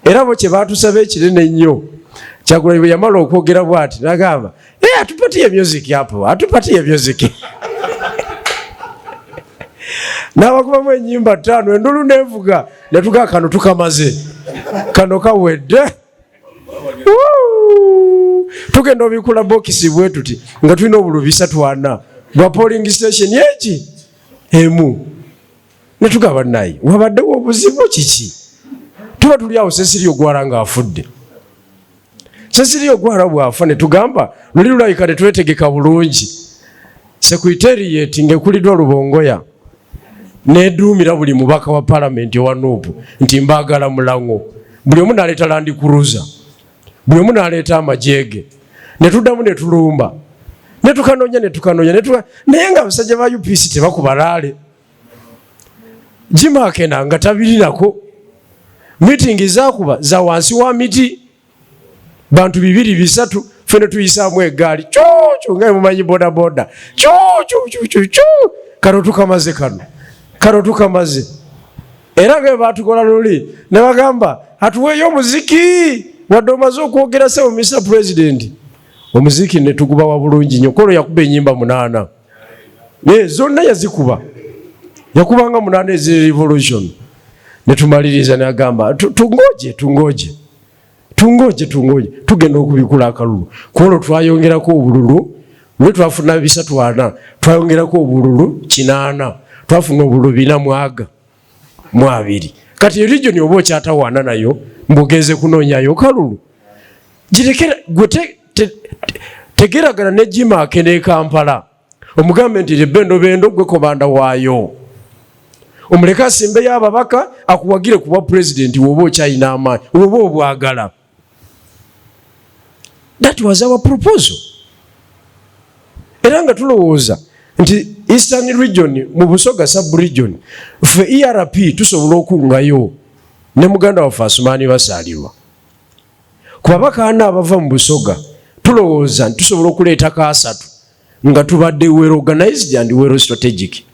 Era bo kye baatusaba ekinene ennyo, Kyagulanyi bwe yamala okwogera bw'ati n'agamba, atupatie music hapo, atupatie music. N'abakubamu ennyimba 5, endulu n'evuga, ne tugaa kano tukamaze, kano kawedde. Woo! Tugenda obikula bokisi bwe tuti nga tulina obululu 340 bwa polling station eki emu. Ne tugaba naye wabaddewo obuzibu kiki? Tuba tuli awo Cecilia Ogwara ng'afudde. Cecilia Ogwara bw'afa ne tugamba luli lulabika tetwetegeka bulungi. Secretariat ng'ekuliddwa Lubongoya n'eduumira buli mubaka wa palamenti owa NUP nti mbaagala Mulango. Buli omu n'aleeta Land Cruiser, buli omu n'aleeta amajeege, ne tuddamu ne tulumba, ne tukanoonya, ne tukanoonya, ne tuka-, naye nga abasajja ba UPC tebakuba laale. Jim Akena nga tabirinako. Meeting zaakuba za wansi wa miti, bantu 2 3, ffe ne tuyisaamu eggaali cuucu nga mumanyi bodaboda cuucu cuucu cu, kano tukamaze, kano kano tukamaze. Era nga bwe baatukola luli ne bagamba atuweeyo omuziki, wadde omaze okwogera ssebo Mr President, omuziki ne tugubawa bulungi nnyo. Kolo yakuba ennyimba 8, naye zonna yazikuba, yakubanga 8 ezi revolution. Ne tumaliriza n'agamba tungoje, tungoje, tungoje, tungoje, tugenda okubikula akalulu. Ku olwo twayongerako obululu, lwe twafuna 340, twayongerako obululu 8, twafuna obululu bina mwaga mu abiri. Kati region oba okyatawaana nayo mbugeze kunoonyayo kalulu, girekera gwe tegeragana ne Jimaake ne Kampala, omugambe nti lebendobendo gwe komanda waayo, omuleke asimbeyo ababaka akuwagire kuba pulezidenti woba okyalina amaanyi woba obwagala. That was our proposal. Era nga tulowooza nti Eastern Region mu Busoga sub region ffe ERP tusobola okungayo ne muganda waffe Asumaani Basaalirwa. Ku babaka ana abava mu Busoga tulowooza nti tusobola okuleetako 3 nga tubadde well organized and well strategic.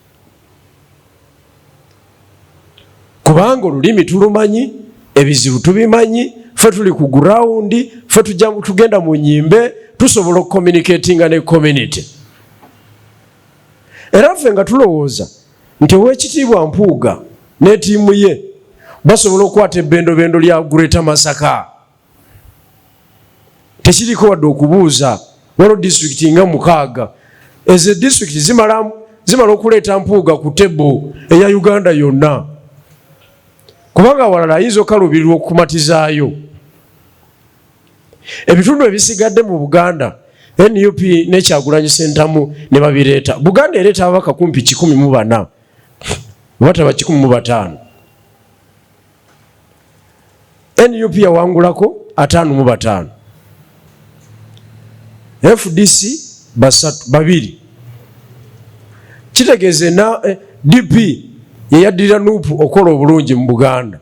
Kubanga olulimi tulumanyi, ebizibu tubimanyi, ffe tuli ku ground, ffe tugenda mu nyimbe, tusobola okucommunicatinga ne community. Era ffe nga tulowooza nti ow'ekitiibwa Mpuuga ne ttiimu ye basobola okukwata ebbendobendo lya Greater Masaka. Tekiriko wadde okubuuza, waliwo disitulikiti nga 6. Ezo disitulikiti zimala okuleeta Mpuuga ku tebo eya Uganda yonna. Kubanga awalala ayinza okukaluubirirwa okukumatizaayo. Ebitundu ebisigadde mu Buganda, NUP ne Kyagulanyi Ssentamu ne babireeta. Buganda ereeta ababaka kumpi 104, oba taba 105. NUP yawangulako 55. FDC basatu, babiri. Kitegeeza na DP ye yaddirira NUP okukola obulungi mu Buganda.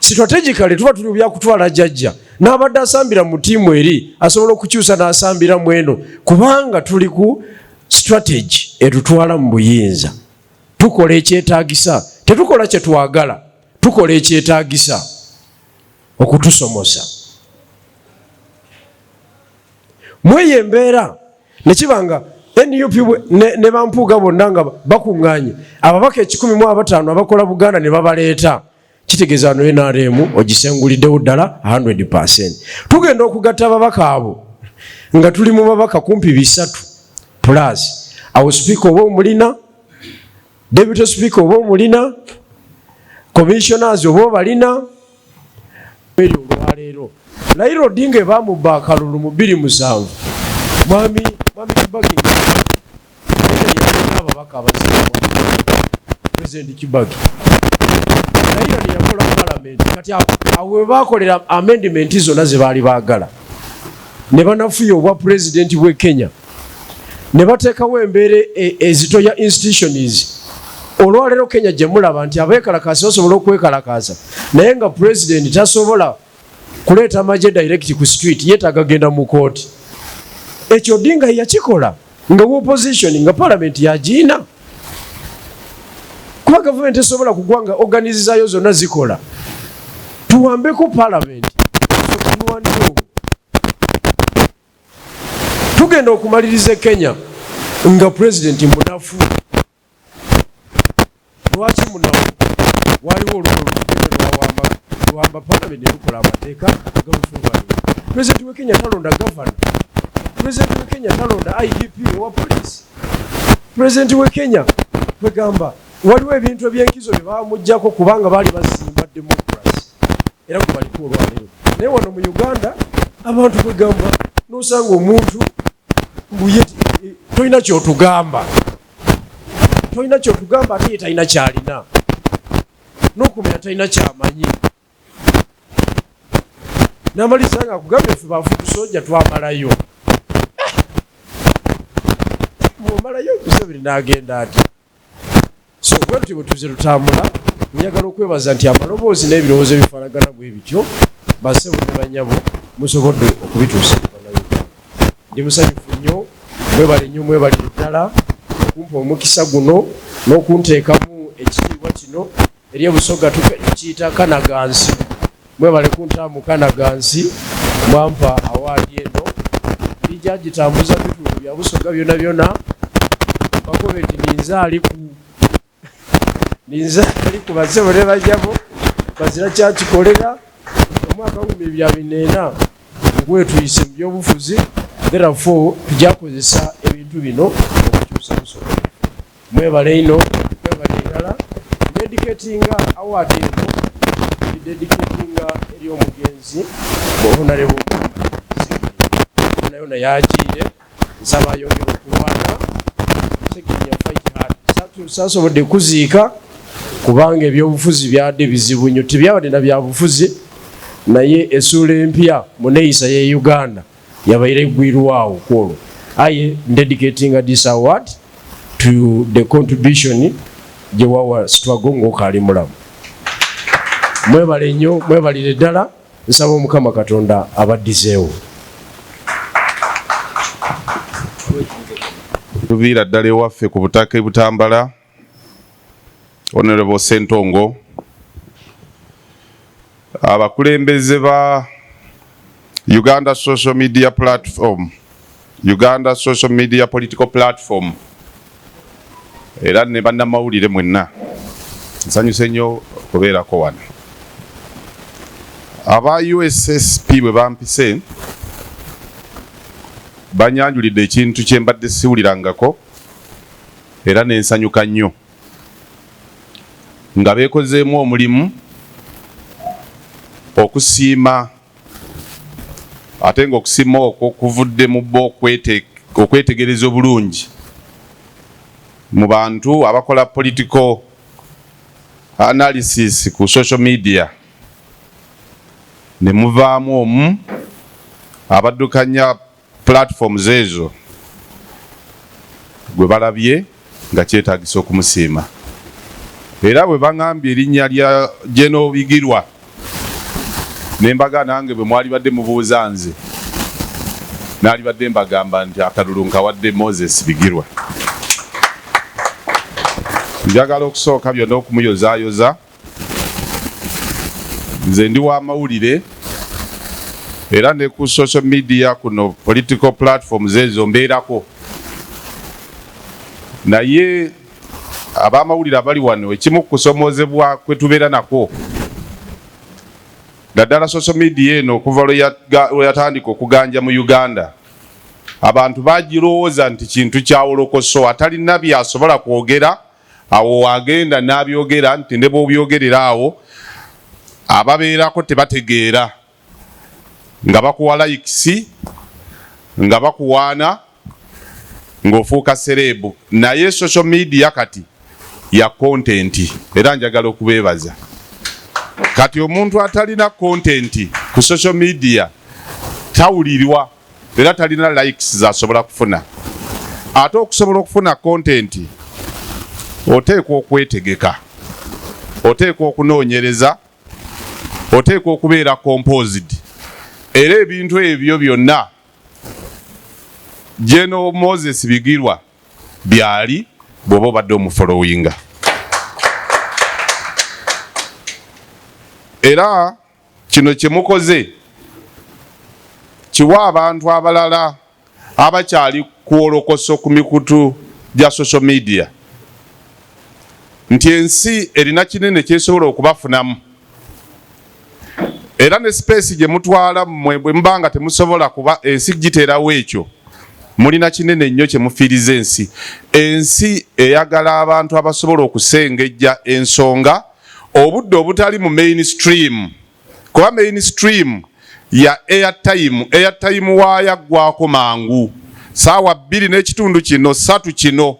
Strategically tuba tuli bya kutwala jjajja n'abadde asambira mu ttiimu eri asobola okukyusa n'asambira mu eno, kubanga tuli ku strategy etutwala mu buyinza. Tukola ekyetaagisa, tetukola kye twagala, tukola ekyetaagisa okutusomosa. Mweyo embeera ne kiba nga NUP ne bampuuga bonna nga bakuŋŋaanye ababaka ekikumi mu abataano abakola Buganda ne babaleeta, kitegeeza wano NRM ogisenguliddewo ddala 100%. Tugenda okugatta ababaka abo nga tuli mu babaka kumpi 300 plus. Awo sipiika oba omulina, Deputy Speaker oba omulina, commissioners oba obalina. Eri olwaleero Raila Odinga ebamubba akalulu mu 2007, mwami Kibaki yalina ababaka abasinga. President Kibaki, Raila neyakola parliament. Kati awo we bakolera amendment zonna ze baali baagala, ne banafuya obwa pulezidenti bw'e Kenya, ne bateekawo embeera ezito ya institutions. Olwaleero Kenya gye mulaba nti abeekalakaasi basobola okwekalakaasa, naye nga pulezidenti tasobola kuleeta magye direct ku street, yeetaaga genda mu kooti. Ekyo Odinga yakikola nga opposition, nga parliament yagiina, kuba gavumenti esobola kugwa nga organs zaayo zonna zikola. Tuwambeko parliament, tulwanire olwo. Tugenda okumaliriza e Kenya nga pulezidenti munafu. Lwaki munafu? Waliwo olulwo olugendo lwawamba, lwamba parliament nelukola amateeka gamufubalira. Pulezidenti we Kenya talonda gavana, pulezidenti we Kenya talonda IGP owa poliisi. Pulezidenti we Kenya, kwegamba waliwo ebintu ebyenkizo bye bamugjako kubanga baali bazimba democracy, era gwe baliko olwaleero. Naye wano mu Uganda abantu, kwegamba nosanga omuntu mbuye, tolina kyotugamba, tolina kyotugamba, ate ye talina kyalina n'okumanya, talina kyamanyi. Namalisa nga akugambye, ffe ba foot soldier twamalayo. Bwomalayo, Museveni n'agenda ati. So bwe tutyo bwe tuze tutambula. Njagala okwebaza nti amaloboozi n'ebirowoozo ebifaanagana bwe bityo, basebo ne banyabo, musobodde okubituusa Bannayuganda. Ndi musanyufu nnyo. Mwebale nnyo, mwebalire ddala okumpa omukisa guno n'okunteekamu ekitiibwa kino. Eri ebusoga tukiyita kanagansi. Mwebale kuntaamu kanagansi, mwampa award eno. Lijja gitambuza bitundu bya Busoga byonna byonna. Bakobe nti ninze ali ninze ali ku basebo ne bajjabo bazira kyakikolera. Omwaka 2024 ngwetuyise mu byobufuzi, therefore tujakozesa ebintu bino okukyusa Busoga. Mwebale ino, mwebale irala. Dedicatinga award eno, dedicatinga eri omugenzi Honorable nayo naye agiire. Nsaba ayongere okulwana. Segirinya, fight hard. Sasobodde kuziika kubanga ebyobufuzi byadde bizibu nnyo, tebyabadde na byabufuzi, naye essuula empya mu neeyisa ye Uganda yabaire eggwirwawo kwolwo. Aye ndedicatinga this award to the contribution gye wawa struggle ng'okaali mulamu. Mwebale nnyo, mwebalire ddala. Nsaba Omukama Katonda abaddizeewo. Tuviira ddala ewaffe ku butaka e Butambala. Honorable Sentongo, abakulembeze ba Uganda Social Media Platform, Uganda Social Media Political Platform, era ne bannamawulire mwenna, nsanyuse nnyo okubeerako wano. Aba USSP bwe bampise, banyanjulidde ekintu kye mbadde siwulirangako, era nensanyuka nnyo nga beekozeemu omulimu okusiima, ate ng'okusiima okwo kuvudde mu bo okwetegereza obulungi mu bantu abakola political analysis ku social media, ne muvaamu omu abaddukanya platforms ezo gwe balabye nga kyetaagisa okumusiima. Era bwe baŋŋambye erinnya lya General Bigirwa, ne mbaga nange bwe mwalibadde mubuuza nze naalibadde mbagamba nti akalulu nkawadde Moses Bigirwa. Njagala okusooka byonna okumuyozaayoza. Nze ndi wa mawulire, era ne ku social media kuno, political platforms ezo mbeerako, naye abamawulire abali wano, ekimu ku kusomoozebwa kwe tubeera nakwo, naddala social media eno okuva lwe yatandika okuganja mu Uganda, abantu bagirowooza nti kintu kyawolokoso, atalina byasobola kwogera. Awo wagenda n'abyogera nti ne bw'obyogerera awo ababeerako tebategeera, nga bakuwa likes, nga bakuwaana, ng'ofuuka celeb. Naye social media kati ya content, era njagala okubeebaza. Kati omuntu atalina content ku social media tawulirwa era talina likes zasobola kufuna. Ate okusobola okufuna content oteekwa okwetegeka, oteekwa okunoonyereza, oteekwa okubeera composed, era ebintu ebyo byonna General Moses Bigirwa byali bw'oba obadde omufollowinga. Era kino kye mukoze kiwa abantu abalala abakyali kuwolokoso ku mikutu gya social media nti ensi erina kinene kyesobola okubafunamu, era ne space gye mutwala mmwe bwe muba nga temusobola kuba ensi giteerawo ekyo, mulina kinene nnyo kye mufiiriza ensi. Ensi eyagala abantu abasobola okusengejja ensonga obudde obutali mu mainstream, kuba mainstream ya airtime, airtime waayaggwako mangu 2:30 kino 3 kino.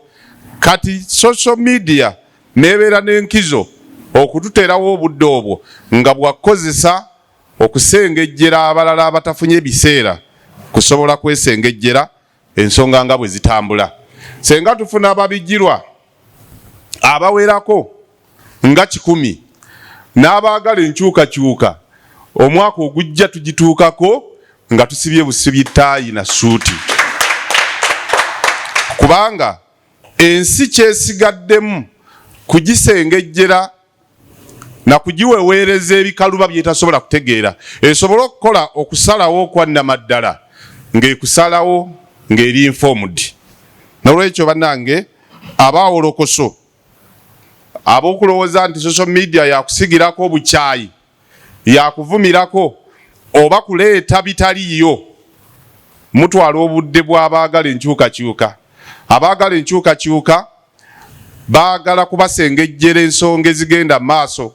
Kati social media nebeera n'enkizo okututeerawo obudde obwo nga bwakozesa okusengejjera abalala abatafunye ebiseera kusobola kwesengejjera ensonga nga bwe zitambula. Senga tufuna ababijirwa abawerako nga 100 n'abaagala enkyukakyuka, omwaka ogujja tugituukako nga tusibye busibye ttaayi na ssuuti, kubanga ensi kyesigaddemu kugisengejjera na kugiweweereza ebikaluba byetasobola kutegeera, esobole okukola okusalawo okwannamaddala ng'ekusalawo ng'eri informed. Nolwekyo bannange abaawolokoso ab'okulowooza nti social media yakusigirako obukyayi, yakuvumirako oba kuleeta bitaliiyo, mutwala obudde bw'abaagala enkyukakyuka. Abaagala enkyukakyuka baagala kubasengejjera ensonga ezigenda maaso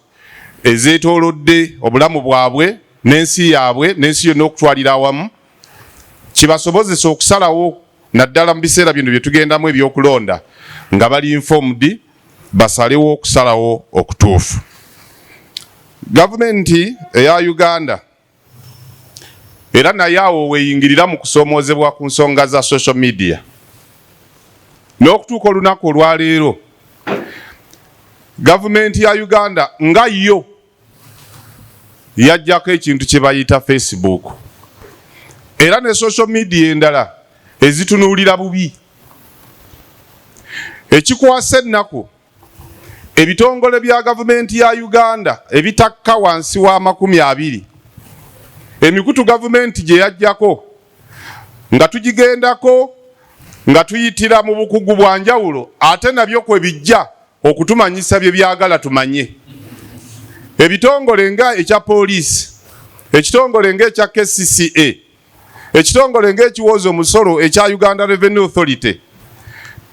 ezeetoolodde obulamu bwabwe n'ensi yaabwe n'ensi yonna okutwalira awamu, kibasobozesa okusalawo naddala mu biseera bino bye tugendamu ebyokulonda nga bali informed, basalewo okusalawo okutuufu. Gavumenti eya Uganda era naye awo weeyingirira mu kusoomoozebwa ku nsonga za social media. N'okutuuka olunaku olwaleero, gavumenti ya Uganda nga yo yajjako ekintu kye bayita Facebook era ne social media endala ezitunuulira bubi. Ekikwasa ennaku, ebitongole bya gavumenti ya Uganda ebitakka wansi wa 20, emikutu gavumenti gye yajjako nga tugigendako nga tuyitira mu bukugu bwa njawulo, ate nabyo kwe bijja okutumanyisa bye byagala tumanye. Ebitongole nga ekya poliisi, ekitongole nga ekya KCCA, ekitongole ng'ekiwooza omusolo ekya Uganda Revenue Authority,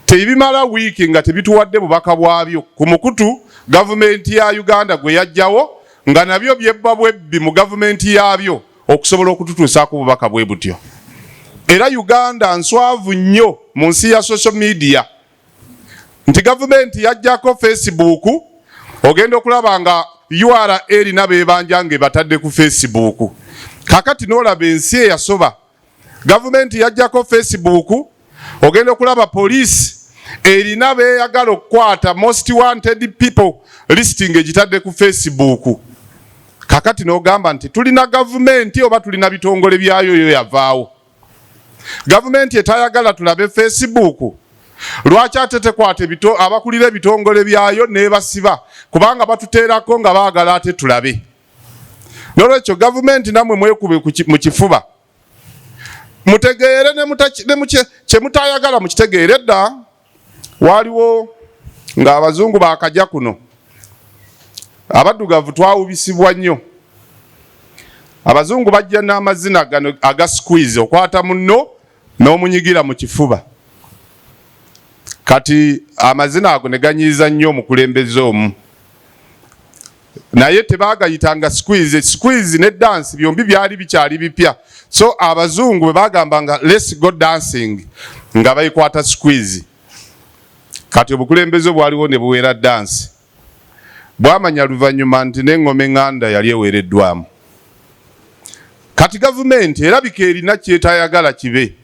tebimala wiiki nga tebituwadde bubaka bwabyo ku mukutu gavumenti ya Uganda gwe yajjawo, nga nabyo byebba bwebbi mu gavumenti yaabyo okusobola okututuusaako obubaka bwe butyo. Era Uganda nswavu nnyo mu nsi ya social media nti gavumenti yajjako Facebook, ogenda okulaba nga URA erina beebanja nga ebatadde ku Facebook. Kakati n'olaba ensi eyasoba, gavumenti yajjako Facebook, ogenda okulaba poliisi erina beeyagala okukwata, most wanted people listing egitadde ku Facebook. Kakati n'ogamba nti tulina gavumenti oba tulina bitongole byayo? Yo yavaawo. Gavumenti etayagala tulabe Facebook, lwaki ate tekwata abakulira ebitongole byayo n'ebasiba? Kubanga batuteerako nga baagala ate tulabe. Nolwekyo gavumenti nammwe mwekube mu kifuba, mutegeere kye mutayagala mukitegeere. Dda waaliwo ng'abazungu bakajja kuno, abaddugavu twawubisibwa nnyo. Abazungu bajja n'amazina gano aga squeeze, okwata munno n'omunyigira mu kifuba. Kati amazina ago ne ganyiiza nnyo omukulembeze omu, naye tebagayitanga squeeze. Squeeze ne dance byombi byali bikyali bipya, so abazungu bwe bagambanga "Let's go dancing" nga bayikwata squeeze. Kati obukulembeze bwaliwo ne buweera dance, bwamanya luvannyuma nti n'eŋŋoma eŋŋanda yali eweereddwamu. Kati gavumenti erabika erina kyetayagala kibe,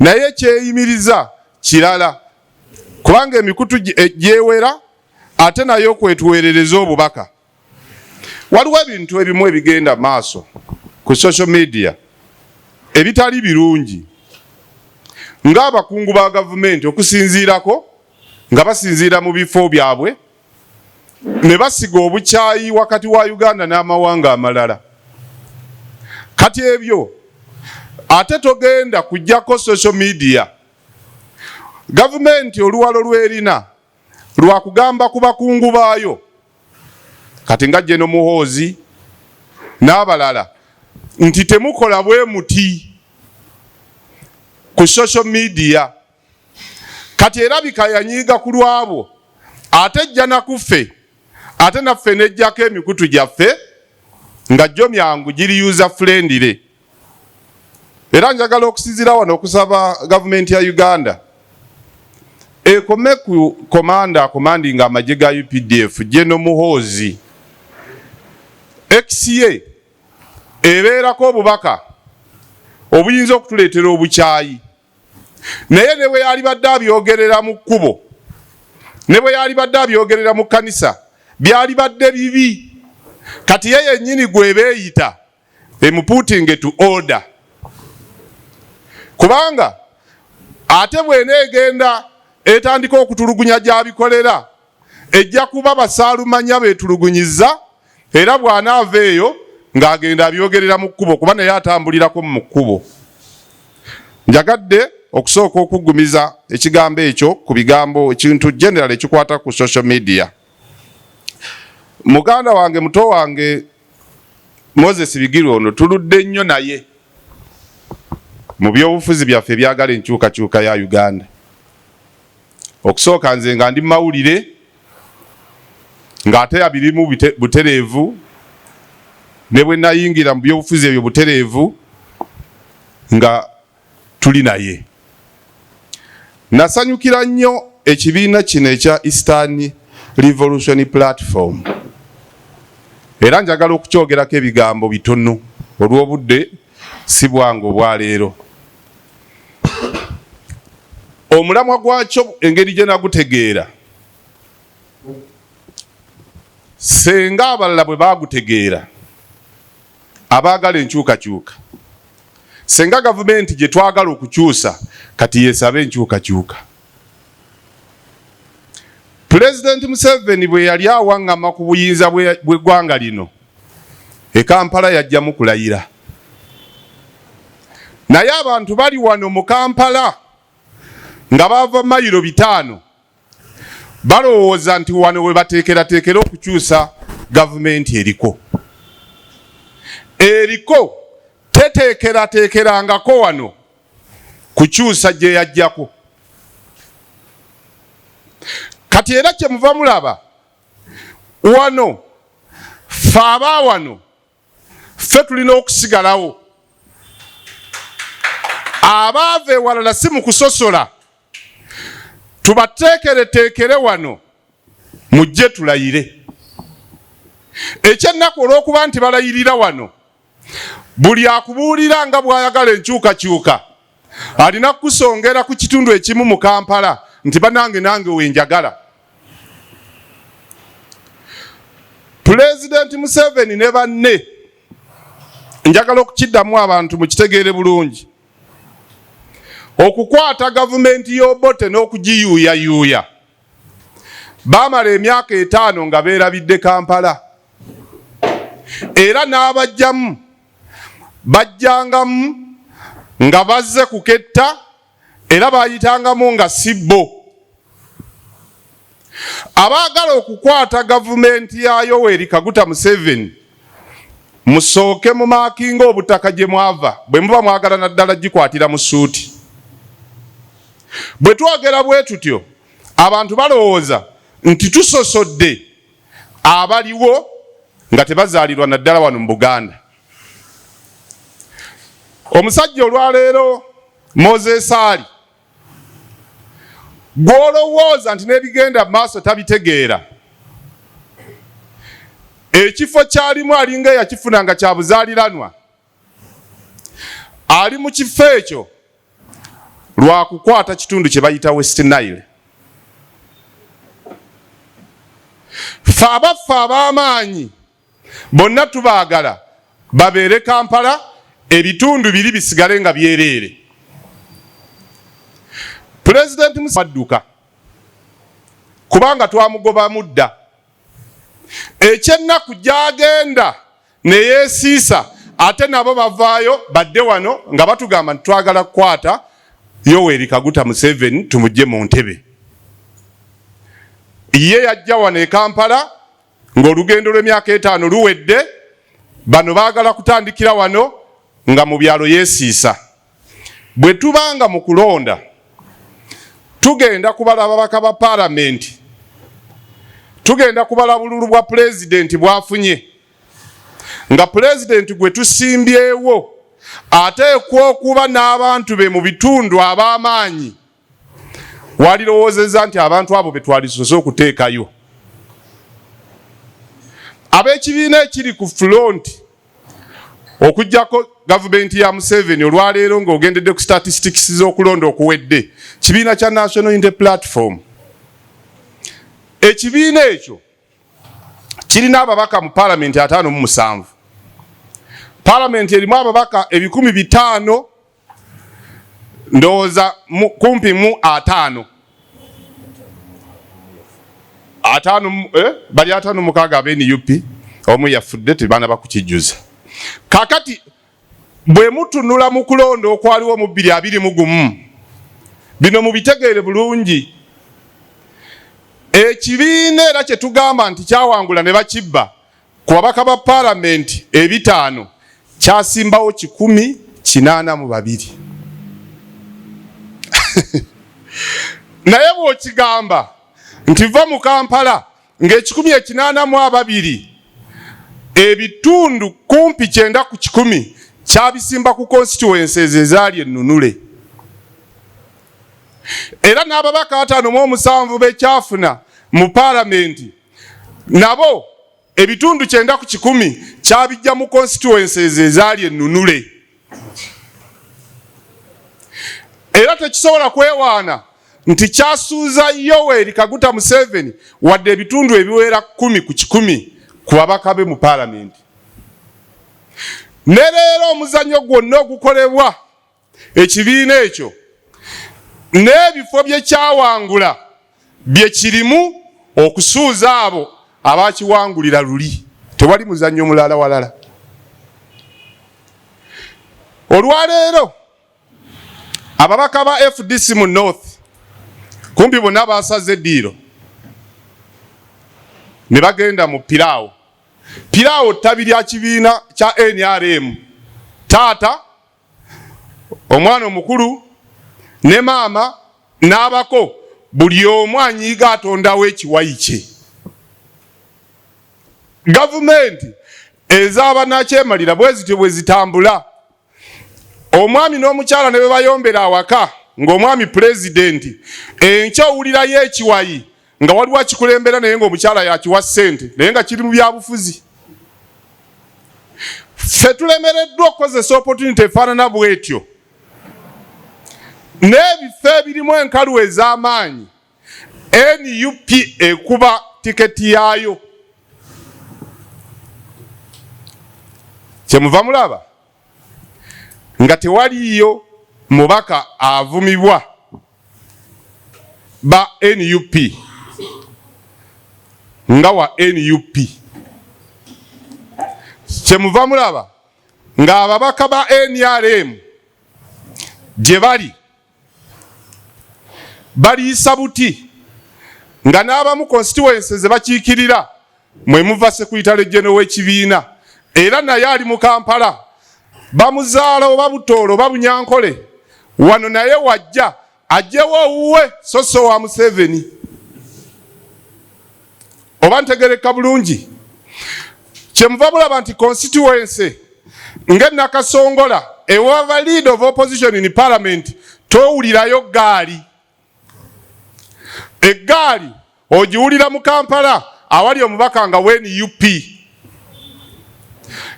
naye kyeyimiriza kirala, kubanga emikutu gyewera ate naye okwetuweerereza obubaka. Waliwo ebintu ebimu ebigenda maaso ku social media ebitali birungi, ng'abakungu ba gavumenti okusinziirako nga basinziira mu bifo byabwe ne basiga obukyayi wakati wa Uganda n'amawanga amalala. Kati ebyo ate togenda kujjako social media. Gavumenti oluwalo lwerina lwakugamba ku bakungu baayo, kati nga General Muhoozi n'abalala, nti temukola bwe muti ku social media. Kati erabika yanyiiga ku lwabo, ate ejja nakuffe, ate naffe nejjako emikutu gyaffe nga gyo myangu, giri user friendly. Era njagala okusinziira wano okusaba gavumenti ya Uganda ekome ku commander commanding amagye ga UPDF, General Muhoozi. Xa ebeerako obubaka obuyinza okutuleetera obukyayi, naye ne bwe yalibadde abyogerera mu kkubo, ne bwe yalibadde abyogerera mu kkanisa, byalibadde bibi. Kati ye yennyini gwe beeyita emuputinge to order, kubanga ate bw'eneegenda etandika okutulugunya gy'abikolera, ejja kuba basaalumanya beetulugunyiza. Era bw'anaava eyo ng'agenda abyogerera mu kkubo, kuba naye atambulirako mu kkubo. Njagadde okusooka okuggumiza ekigambo ekyo ku bigambo ekintu general ekikwata ku social media. Muganda wange, muto wange Moses Bigirwa ono tuludde nnyo naye mu byobufuzi byaffe ebyagala enkyukakyuka ya Uganda. Okusooka nze nga ndi mawulire, ng'ate abirimu butereevu, ne bwe nayingira mu byobufuzi ebyo butereevu nga tuli naye. Nasanyukira nnyo ekibiina kino ekya Eastern Revolution Platform, era njagala okukyogerako ebigambo bitono olw'obudde si bwange obwaleero. Omulamwa gwakyo, engeri gye nagutegeera, senga abalala bwe bagutegeera abaagala enkyukakyuka, senga gavumenti gye twagala okukyusa kati yeesaba enkyukakyuka. Pulezidenti Museveni bwe yali awaŋŋama ku buyinza bw'eggwanga lino e Kampala, yajjamu kulayira, naye abantu bali wano mu Kampala nga bava mayiro 500 balowooza nti wano we bateekerateekera okukyusa gavumenti eriko. Eriko teteekerateekerangako wano kukyusa gye yajjako. Kati era kyemuva mulaba wano, ffe aba wano ffe tulina okusigalawo. Abaava ewalala si mu kusosola, tubateekereteekere wano mujje tulayire. Ekyennaku, olw'okuba nti balayirira wano, buli akubuulira nga bw'ayagala enkyukakyuka alina kukusongera ku kitundu ekimu mu Kampala nti banange nange wenjagala. Pulezidenti Museveni ne banne, njagala okukiddamu abantu mukitegeere bulungi, okukwata gavumenti y'Obote n'okugiyuuyayuuya, baamala emyaka 5 nga beerabidde Kampala, era n'abajjamu bajjangamu nga bazze kuketta, era bayitangamu nga si bo. Abaagala okukwata gavumenti ya Yoweri Kaguta Museveni, musooke mumaakinga obutaka gye mwava bwe muba mwagala naddala gikwatira mu suuti. Bwe twogera bwe tutyo, abantu balowooza nti tusosodde abaliwo nga tebazaalirwa naddala wano mu Buganda. Omusajja olwaleero Moses Ali gw'olowooza nti n'ebigenda mu maaso tabitegeera, ekifo kyalimu alinga eyakifuna nga kya buzaaliranwa, ali mu kifo ekyo lwa kukwata kitundu kye bayita West Nile. Ffe abaffe ab'amaanyi bonna tubaagala babeere Kampala, ebitundu biri bisigale nga byereere. Pulezidenti Museveni adduka kubanga twamugobamu dda. Ekyennaku gy'agenda ne yeesiisa, ate nabo bavaayo badde wano nga batugamba nti twagala kukwata Yoweri Kaguta Museveni tumugye mu ntebe. Ye yajja wano e Kampala ng'olugendo lw'emyaka 5 luwedde, bano baagala kutandikira wano nga mu byalo yeesiisa. Bwe tubanga mu kulonda tugenda kubala ababaka ba paalamenti, tugenda kubala bululu bwa pulezidenti bwafunye, nga pulezidenti gwe tusimbyewo ateekwa okuba n'abantu be mu bitundu ab'amaanyi. Walirowoozezza nti abantu abo be twalisoose okuteekayo. Ab'ekibiina ekiri ku front, okuggyako gavumenti ya Museveni olwaleero ng'ogendedde ku statistics z'okulonda okuwedde, kibiina kya National Unity Platform. Ekibiina ekyo kirina ababaka mu paalamenti 57. Paalamenti erimu ababaka 500, ndowooza kumpi mu 50 5, bali 56 aba NUP, omu yafudde, tebaana bakukijjuza. Kakati bwe mutunula mu kulonda okwaliwo mu 2021, bino mubitegeere bulungi, ekibiina era kye tugamba nti kyawangula ne bakibba ku babaka ba paalamenti 500, kyasimbawo 182. Naye bw'okigamba nti va mu Kampala nga 182, ebitundu kumpi 90% kyabisimba ku constituencies ezaali ennunule, era n'ababaka 57 bekyafuna mu paalamenti nabo ebitundu 90% kyabijja mu constituencies ezaali ennunule. Era tekisobola kwewaana nti kyasuuza Yoweri Kaguta Museveni wadde ebitundu ebiwera 10% ku babaka be mu paalamenti. Ne leero omuzannyo gwonna ogukolebwa ekibiina ekyo n'ebifo bye kyawangula bye kirimu okusuuza abo abakiwangulira luli, tewali muzannyo mulala walala. Olwaleero ababaka ba FDC mu North kumpi bonna basaze eddiiro ne bagenda mu Piraawo. Piraawo ttabi lya kibiina kya NRM. Taata, omwana omukulu ne maama n'abako, buli omu anyiiga atondawo ekiwayi kye. Gavumenti ez'abanakyemalira bwe zityo bwe zitambula. Omwami n'omukyala ne bwe bayombera awaka ng'omwami pulezidenti, enkya owulirayo ekiwayi nga waliwo akikulembera, naye ng'omukyala yakiwa ssente, naye nga kiri mu byabufuzi. Ffe tulemereddwa okukozesa opportunity efaanana bw'etyo n'ebifo ebirimu enkalu ez'amaanyi. NUP ekuba tiketi yaayo, kyemuva mulaba nga tewaliiyo mubaka avumibwa ba NUP nga wa NUP. Kyemuva mulaba ng'ababaka ba NRM gye bali baliisa buti, nga n'abamu constituency ze bakiikirira mwe muva secretary general w'ekibiina, era naye ali mu Kampala, bamuzaala oba Butoolo oba Bunyankole wano, naye wajja. Ajjewo owuwe so so wa Museveni. Oba ntegereka bulungi? Kyemuva mulaba nti constituency nga Nakasongola ewava leader of opposition in parliament towulirayo gaali. Eggaali ogiwulira mu Kampala awali omubaka nga wa NUP.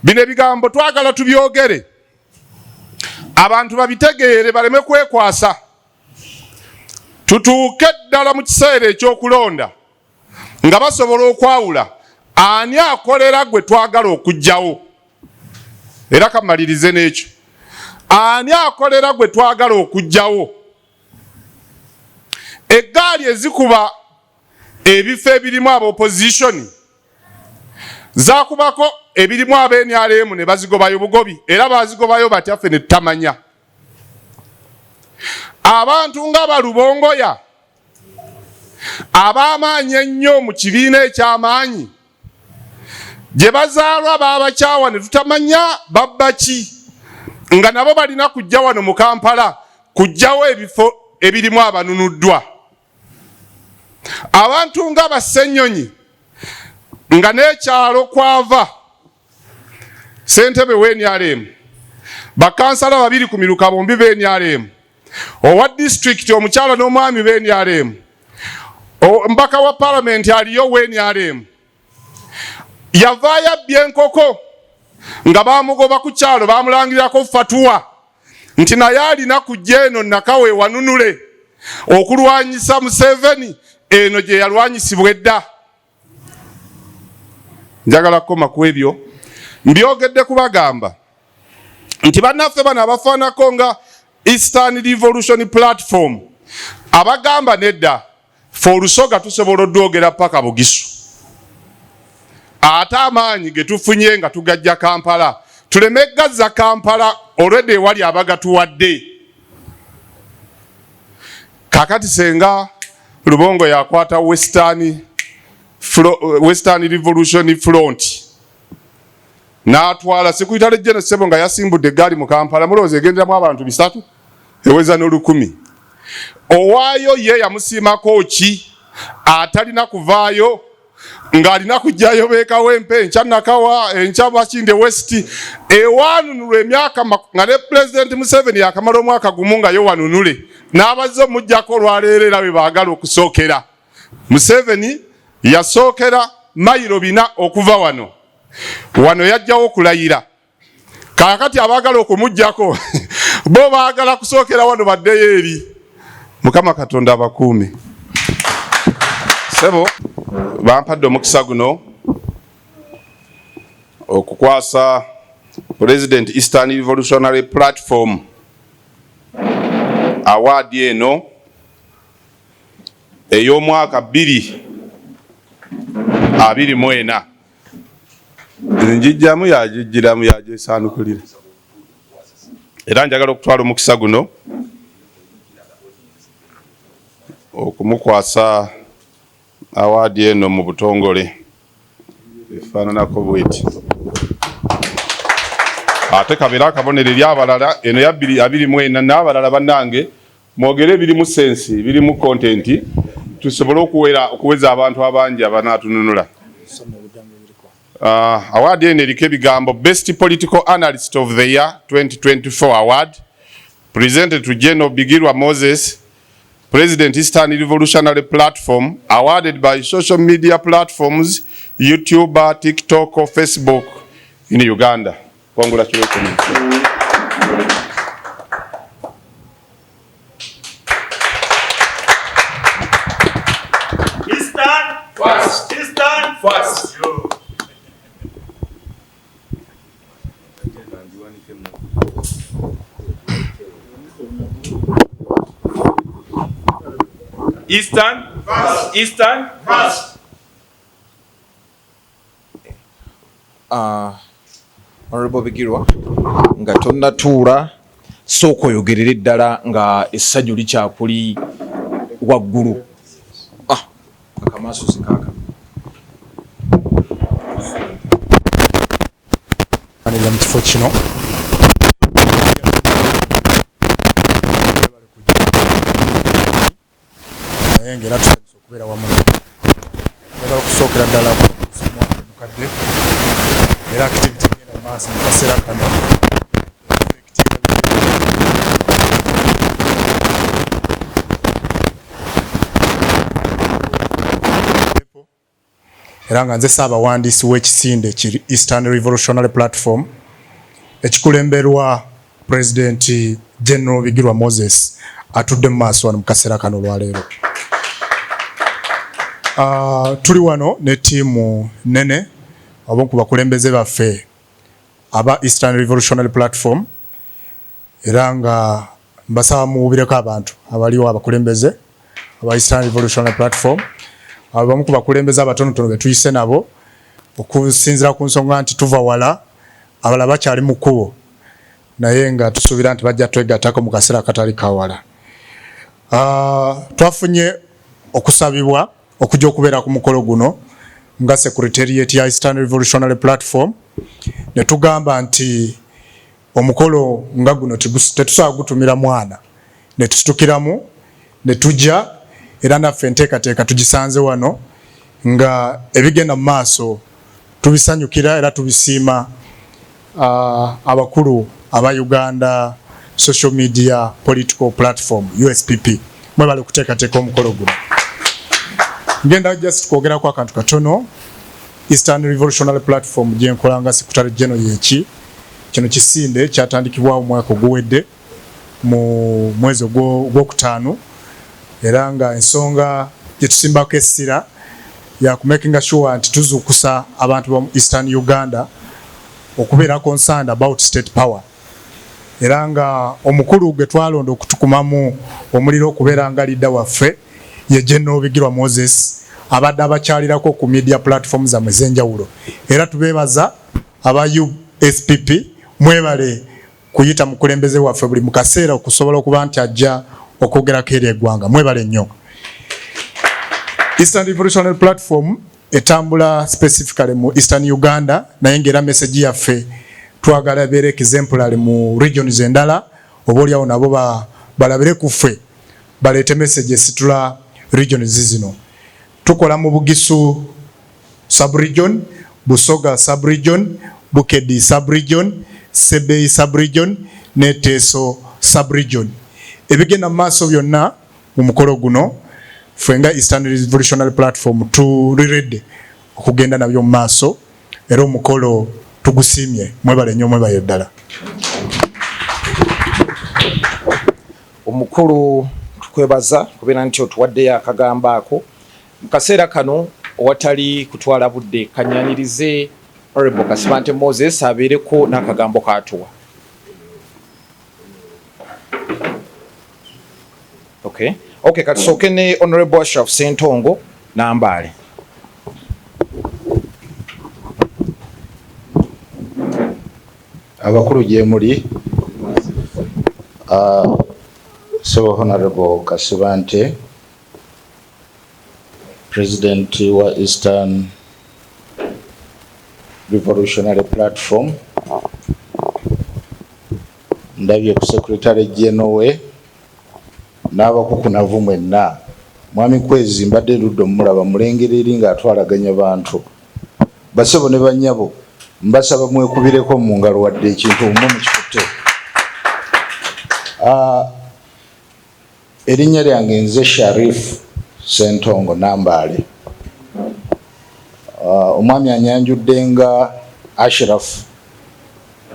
Bino ebigambo twagala tubyogere abantu babitegeere baleme kwekwasa, tutuuke ddala mu kiseera ekyokulonda nga basobola okwawula ani akolera gwe twagala okuggyawo. Era kamalirize n'ekyo, ani akolera gwe twagala okuggyawo. Eggaali ezikuba ebifo ebirimu aba opposition zakubako ebirimu aba NRM ne bazigobayo bugobi, era bazigobayo batya ffe ne tutamanya. Abantu nga balubongoya ab'amaanyi ennyo mu kibiina eky'amaanyi gye bazaalwa baabakyawa ne tutamanya babba ki, nga nabo balina kujja wano mu Kampala kujjawo ebifo ebirimu abanunuddwa. Abantu nga Bassenyonyi nga n'ekyalo kwava ssentebe w'NRM, bakansala babiri ku miruka bombi b'NRM, owa disitulikiti omukyala n'omwami b'NRM, omubaka wa palamenti aliyo w'NRM, yavaayo abbye enkoko nga bamugoba ku kyalo, bamulangirako fatuwa nti naye alina kujja eno Nakawa ewanunule okulwanyisa Museveni eno gye yalwanyisibwa edda. Njagala kukoma ku ebyo mbyogedde kubagamba nti bannaffe bano abafaanako nga Eastern Revolution Platform abagamba nedda, fe olusoga tusobola odwogera paka Bugisu, ate amaanyi ge tufunye nga tugajja Kampala tuleme gazza Kampala olwedde ewali abagatuwadde. Kakati senga Lubongo yakwata Western Revolution Front n'atwala Secretary General Ssebo nga yasimbudde eggaali mu Kampala, mulowooza egenderamu abantu 300 eweza n'olukumi. Owaayo ye yamusiimako ki atalina kuvaayo ng'alina kujjayo beekawempe enkya Nakawa enkya Makindye West ewaanunulwa emyaka nga ne Pulezidenti Museveni yakamala omwaka gumu nga ye wanunule n'abazze omuggyako olwaleero era be baagala okusookera. Museveni yasookera mayiro 4 okuva wano, wano yajjawo okulayira. Kaakati abaagala okumuggyako bo baagala kusookera wano baddeyo eri. Mukama Katonda abakuume. Ssebo bampadde omukisa guno okukwasa President Eastern Revolutionary Platform award eno ey'omwaka 2024. Njijjamu yagijjiramu yagyesanukulira, era njagala okutwala omukisa guno okumukwasa awaadi eno mu butongole efaananako bweti, ate kabeere akabonero eri abalala. Eno ya 2024 n'abalala bannange mwogere ebirimu sense, ebirimu content, tusobole okuweza abantu abangi abanaatununula. Award eno eriko ebigambo Best Political Analyst of the Year 2024 Award presented to General Bigirwa Moses, President Eastern Revolutionary Platform, awarded by social media platforms YouTube, TikTok, Facebook in Uganda. Congratulations. Eastern first. Eastern first. Eastern first. Eastern first. Honorable Bigirwa, nga tonnatuula sooka oyogerere ddala nga essanyu likyakuli waggulu. Akamaaso sikaaka. Mu kifo kino Naye nga era tusanyuse okubeera wamu nammwe. Njagala okusookera ddala omwaka omukadde era activity egenda mu maaso mu kaseera kano era nga nze Ssaabawandiisi w'ekisinde ki Eastern Revolutionary Platform ekikulemberwa Pulezidenti General Bigirwa Moses atudde mu maaso wano mu kaseera kano olwaleero. Tuli wano ne ttiimu nnene abamu ku bakulembeze baffe aba Eastern Revolutionary Platform era nga mbasaba muwubireko abantu abaliwo abakulembeze aba Eastern Revolutionary Platform, abamu ku bakulembeze abatonotono be tuyise nabo okusinziira ku nsonga nti tuva wala, abalala bakyali mu kkubo, naye nga tusuubira nti bajja twegattako mu kaseera akatali kawala. Twafunye okusabibwa okujja okubeera ku mukolo guno nga Secretariat ya Eastern Revolutionary Platform, ne tugamba nti omukolo nga guno tetusobola gutumira mwana, ne tusitukiramu ne tujja, era naffe enteekateeka tugisanze wano nga ebigenda mu maaso tubisanyukira era tubisiima. Abakulu aba Uganda Social Media Political Platform USPP, mwebale okuteekateeka omukolo guno. Ngenda just kwogerako akantu katono. Eastern Revolutionary Platform gyenkola nga Secretary General yeki kino kisinde kyatandikibwawo omwaka oguwedde mu mwezi ogwokutaano, era nga ensonga gyetusimbako essira ya kumakinga sure nti tuzuukusa abantu ba mu Eastern Uganda okubeera concerned about state power, era nga omukulu gwe twalonda okutukumamu omuliro okubeera nga leader waffe ye General Bigirwa Moses, abadde abakyalirako ku media platform zammwe ez'enjawulo. Era tubeebaza aba USPP, mwebale kuyita mukulembeze waffe buli mu kaseera okusobola okuba nti ajja okwogerako eri eggwanga. Mwebale nnyo. Eastern Revolutionary Platform etambula specifically mu Eastern Uganda, naye ng'era message yaffe twagala ebeere exemplary mu regions endala, oba oliawo nabo balabire ku ffe baleete message esitula regions zino. Tukola mu Bugisu sub-region, Busoga sub-region, Bukedi sub-region, Sebei sub-region ne Teso sub-region. Ebigenda mu maaso byonna mu mukolo guno, ffe nga Eastern Revolutionary Platform tuli ready okugenda nabyo mu maaso, era omukolo tugusiimye. Mwebale nnyo, mwebale ddala. Omukulu, tukwebaza kubeera nti otuwaddeyo akagambo ako. Mu kaseera kano, owatali kutwala budde, kanyanirize Honorable Kasibante Moses abeereko n'akagambo katuwa. Okay, katusooke ne Honorable Ashraf Sentongo Nambaale. Abakulu gye muli, so Honorable Kasibante, President wa Eastern Revolutionary Platform, ndabye ku Secretary General we n'abakukunavu mwenna. Mwami Kwezi mbadde ludde omulaba mulengera eri ng'atwalaganya bantu. Basebo ne bannyabo, mbasaba mwekubireko mu ngalo wadde ekintu mwe mukikutte. Erinnya lyange nze Sharif Sentongo Nambaale. Omwami anyanjudde nga Ashraf.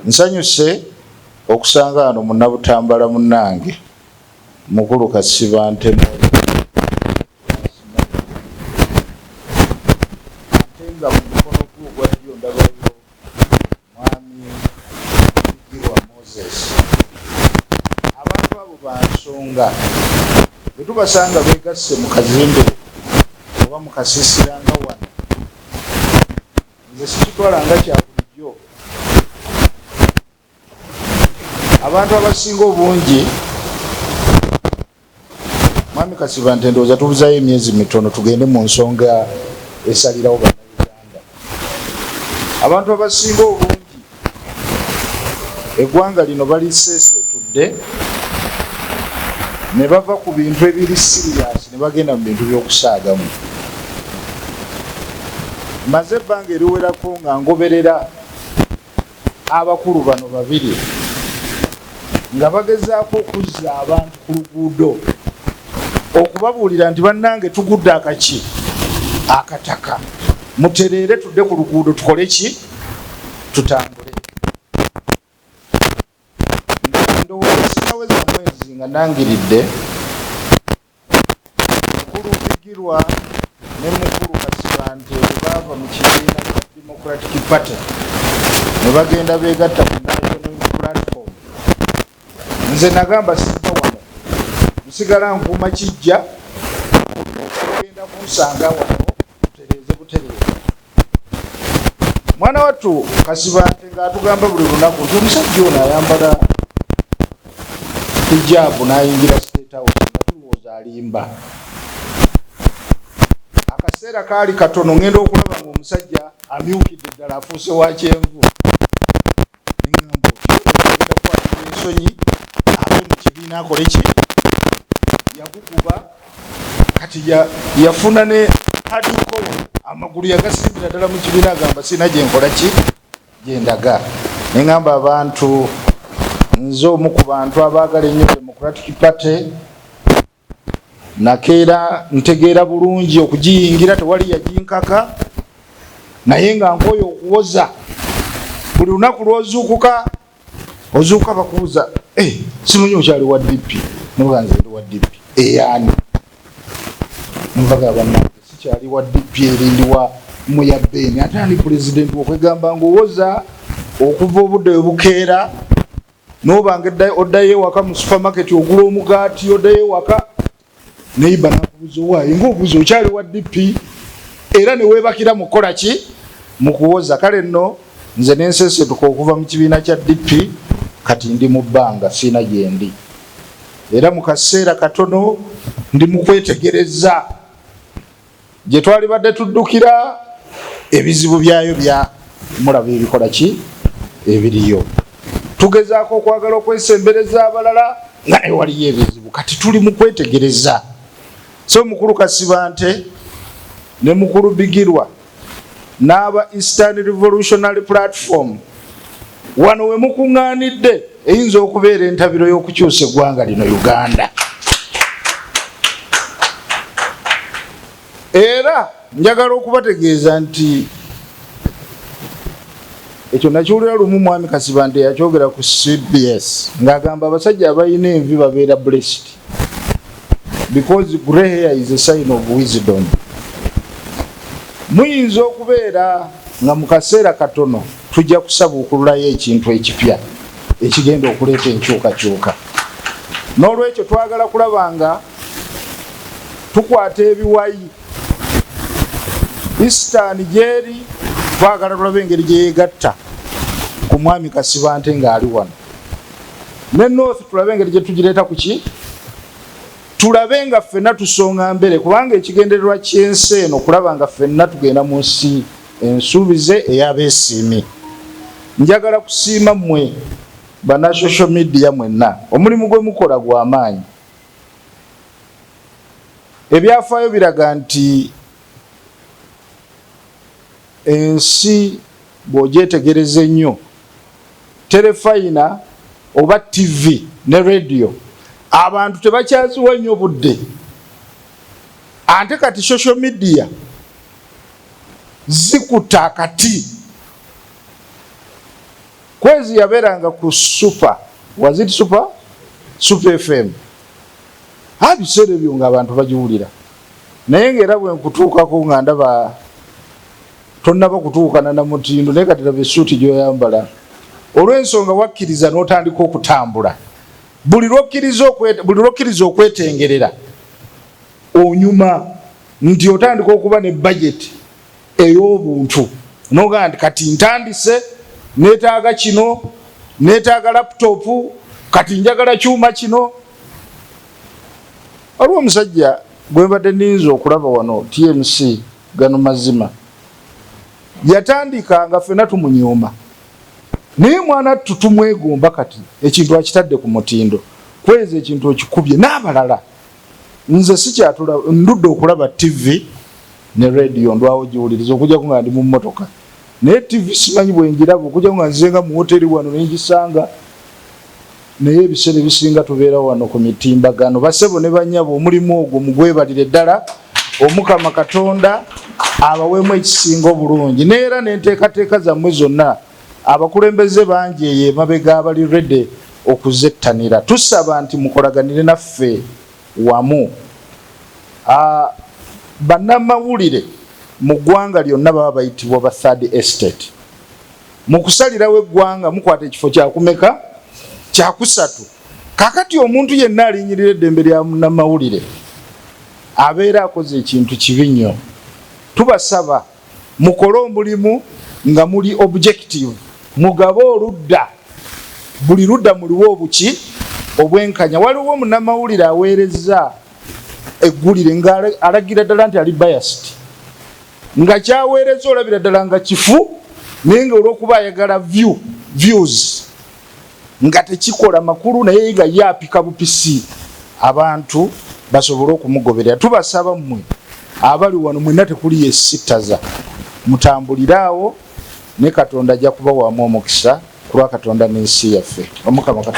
Nsanyuse okusanga wano munnabutambala munnange mukulu Kasibante ate nga mu mukono gwe ogwa ddyo ndabayo mwami Bigirwa Moses. Abantu abo ba nsonga, bwe tubasanga beegasse mu kazimbe oba mu kasiisira nga wano, nze sikitwala nga kya bulijjo. Abantu abasinga obungi, Mwami Kasibante, ndowooza tubuzayo emyezi mitono tugende mu nsonga esalirawo Bannayuganda. Abantu abasinga obungi eggwanga lino baliseeseetudde. Ne bava ku bintu ebiri serious ne bagenda mu bintu by'okusaagamu. Mmaze ebbanga eriwerako nga ngoberera abakulu bano babiri nga bagezaako okuzza abantu ku luguudo okubabuulira nti bannange tugudde akaki akataka, mutereere tudde ku luguudo tukole ki, tutambule. Ndowooza sinaweza mwezi nga nangiridde Mukulu Bigirwa ne Mukulu Kasibante bwe baava mu kibiina kya Democratic Party ne bagenda beegatta ku National Unity Platform. Nze nagamba sijja wano, nsigala nkuuma kijja, ogenda kunsanga wano tutereeze butereevu. Mwana wattu Kasibante ng'atugamba buli lunaku nti omusajja ono ayambala hijaabu n'ayingira State House nga tulowooza alimba. Akaseera kaali katono ng'enda okulaba ng'omusajja amyukidde ddala afuuse wa kyenvu. Ne ŋŋamba otyo agenda kukwatibwa ensonyi ave mu kibiina akole ki? Yaguguba kati yafuna ne hardcore amagulu yagasimbira ddala mu kibiina agamba sirina gye nkola ki gye ndaga. Ne ŋŋamba abantu nze omu ku bantu abaagala ennyo Democratic Party nakeera ntegeera bulungi okugiyingira tewali yaginkaka naye nga nkooye okuwoza buli lunaku lw'ozuukuka ozuukuka bakubuuza eh, simanyi okyali wa DP noga nze ndi wa DP eyaani nvaga bannange sikyali wa DP eri ndi wa muya Ben ate ani pulezidenti okwegamba ng'owoza okuva obudde we bukeera nobanga oddayo ewaka mu supermarket ogula omugaati oddayo ewaka neyiba nakubuza owaayi ngaobuuza okyali wa DP era newebakira mukukola ki mukuwoza. Kale nno nze nensesetuka okuva mu kibiina kya DP kati ndi mu bbanga siina gyendi era mu kaseera katono ndi mu kwetegereza gye twalibadde tuddukira ebizibu byayo bya mulaba ebikola ki ebiriyo. Tugezaako okwagala okwesembereza abalala nga naye waliyo ebizibu kati tuli mu kwetegereza. So mukulu Kasibante ne mukulu Bigirwa n'aba Eastern Revolutionary Platform wano we mukuŋŋaanidde eyinza okubeera entabiro y'okukyusa eggwanga lino Uganda. Era njagala okubategeeza nti ekyo nakiwulira lumu mwami Kasibante yakyogera ku CBS ng'agamba abasajja abalina envi babeera blessed because grey hair is a sign of wisdom. Muyinza okubeera nga mu kaseera katono tujja kusabuukululayo ekintu ekipya ekigenda okuleeta enkyukakyuka. N'olwekyo twagala kulaba nga tukwata ebiwayi Eastern gyeri, twagala tulabe engeri gye yeegatta ku mwami Kasibante ng'ali wano, ne North tulabe engeri gye tugireeta ku ki, tulabe nga ffenna tusonga mbere, kubanga ekigendererwa ky'ensi eno kulaba nga ffenna tugenda mu nsi ensuubize ey'abeesiimi. Njagala kusiima mmwe bana social media mwenna, omulimu gwe mukola gwa maanyi. Ebyafaayo biraga nti ensi bw'ogyetegereza ennyo, terefayina oba ttivi ne rediyo abantu tebakyaziwa nnyo budde, ate kati social media zikuta akati. Kwezi yabeeranga ku Super, was it Super? Super FM. Biseera ebyo ng'abantu bagiwulira, naye ng'era bwe nkutuukako nga ndaba tonnaba kutuukana na mutindo, naye kati laba essuuti gy'oyambala olw'ensonga wakkiriza n'otandika okutambula. Buli lw'okkiriza okwetengerera onyuma nti otandika okuba ne bajeti ey'obuntu n'ogamba nti kati ntandise, neetaaga kino, neetaaga laputopu, kati njagala kyuma kino. Waliwo omusajja gwe mbadde ninza okulaba wano TMC, gano mazima yatandika nga ffenna tumunyooma, naye mwana ttu tumwegomba, kati ekintu akitadde ku mutindo. Kwezi ekintu okikubye n'abalala. Nze sikyatula, ndudde okulaba TV ne radio, ndwawo giwuliriza okujjako nga ndi mu mmotoka. Naye TV simanyi bwe ngiraba, okujjako nga nzenga mu woteri wano nengisanga, naye ebiseera ebisinga tubeera wano ku mitimbagano. Basebo ne banyabo, omulimu ogwo mugwebalire ddala. Omukama Katonda abaweemu ekisinga obulungi, neera n'enteekateeka zammwe zonna. Abakulembeze bangi eyo emabega abali ready okuzettanira. Tusaba nti mukolaganire naffe wamu. Bannamawulire mu ggwanga lyonna baba bayitibwa ba third estate. Mu kusalirawo eggwanga mukwata ekifo kyakumeka? Kyakusatu. Kakati omuntu yenna alinyirira eddembe lya munnamawulire abeera akoze ekintu kibi nnyo. Tubasaba mukole omulimu nga muli objective, mugabe oludda, buli ludda muliwo obuki obwenkanya. Waliwo munnamawulire aweereza eggulire nga alagira ddala nti ali biased, nga kyaweereza olabira ddala nga kifu, naye nga olwokuba ayagala views, nga tekikola makulu, naye nga ye apika bupisi abantu basobole okumugoberera. Tubasaba mmwe abali wano mwenna, tekuli yesittaza, mutambulire awo ne Katonda ajja kubawamu omukisa ku lwa Katonda n'ensi yaffe. Omukama Katonda.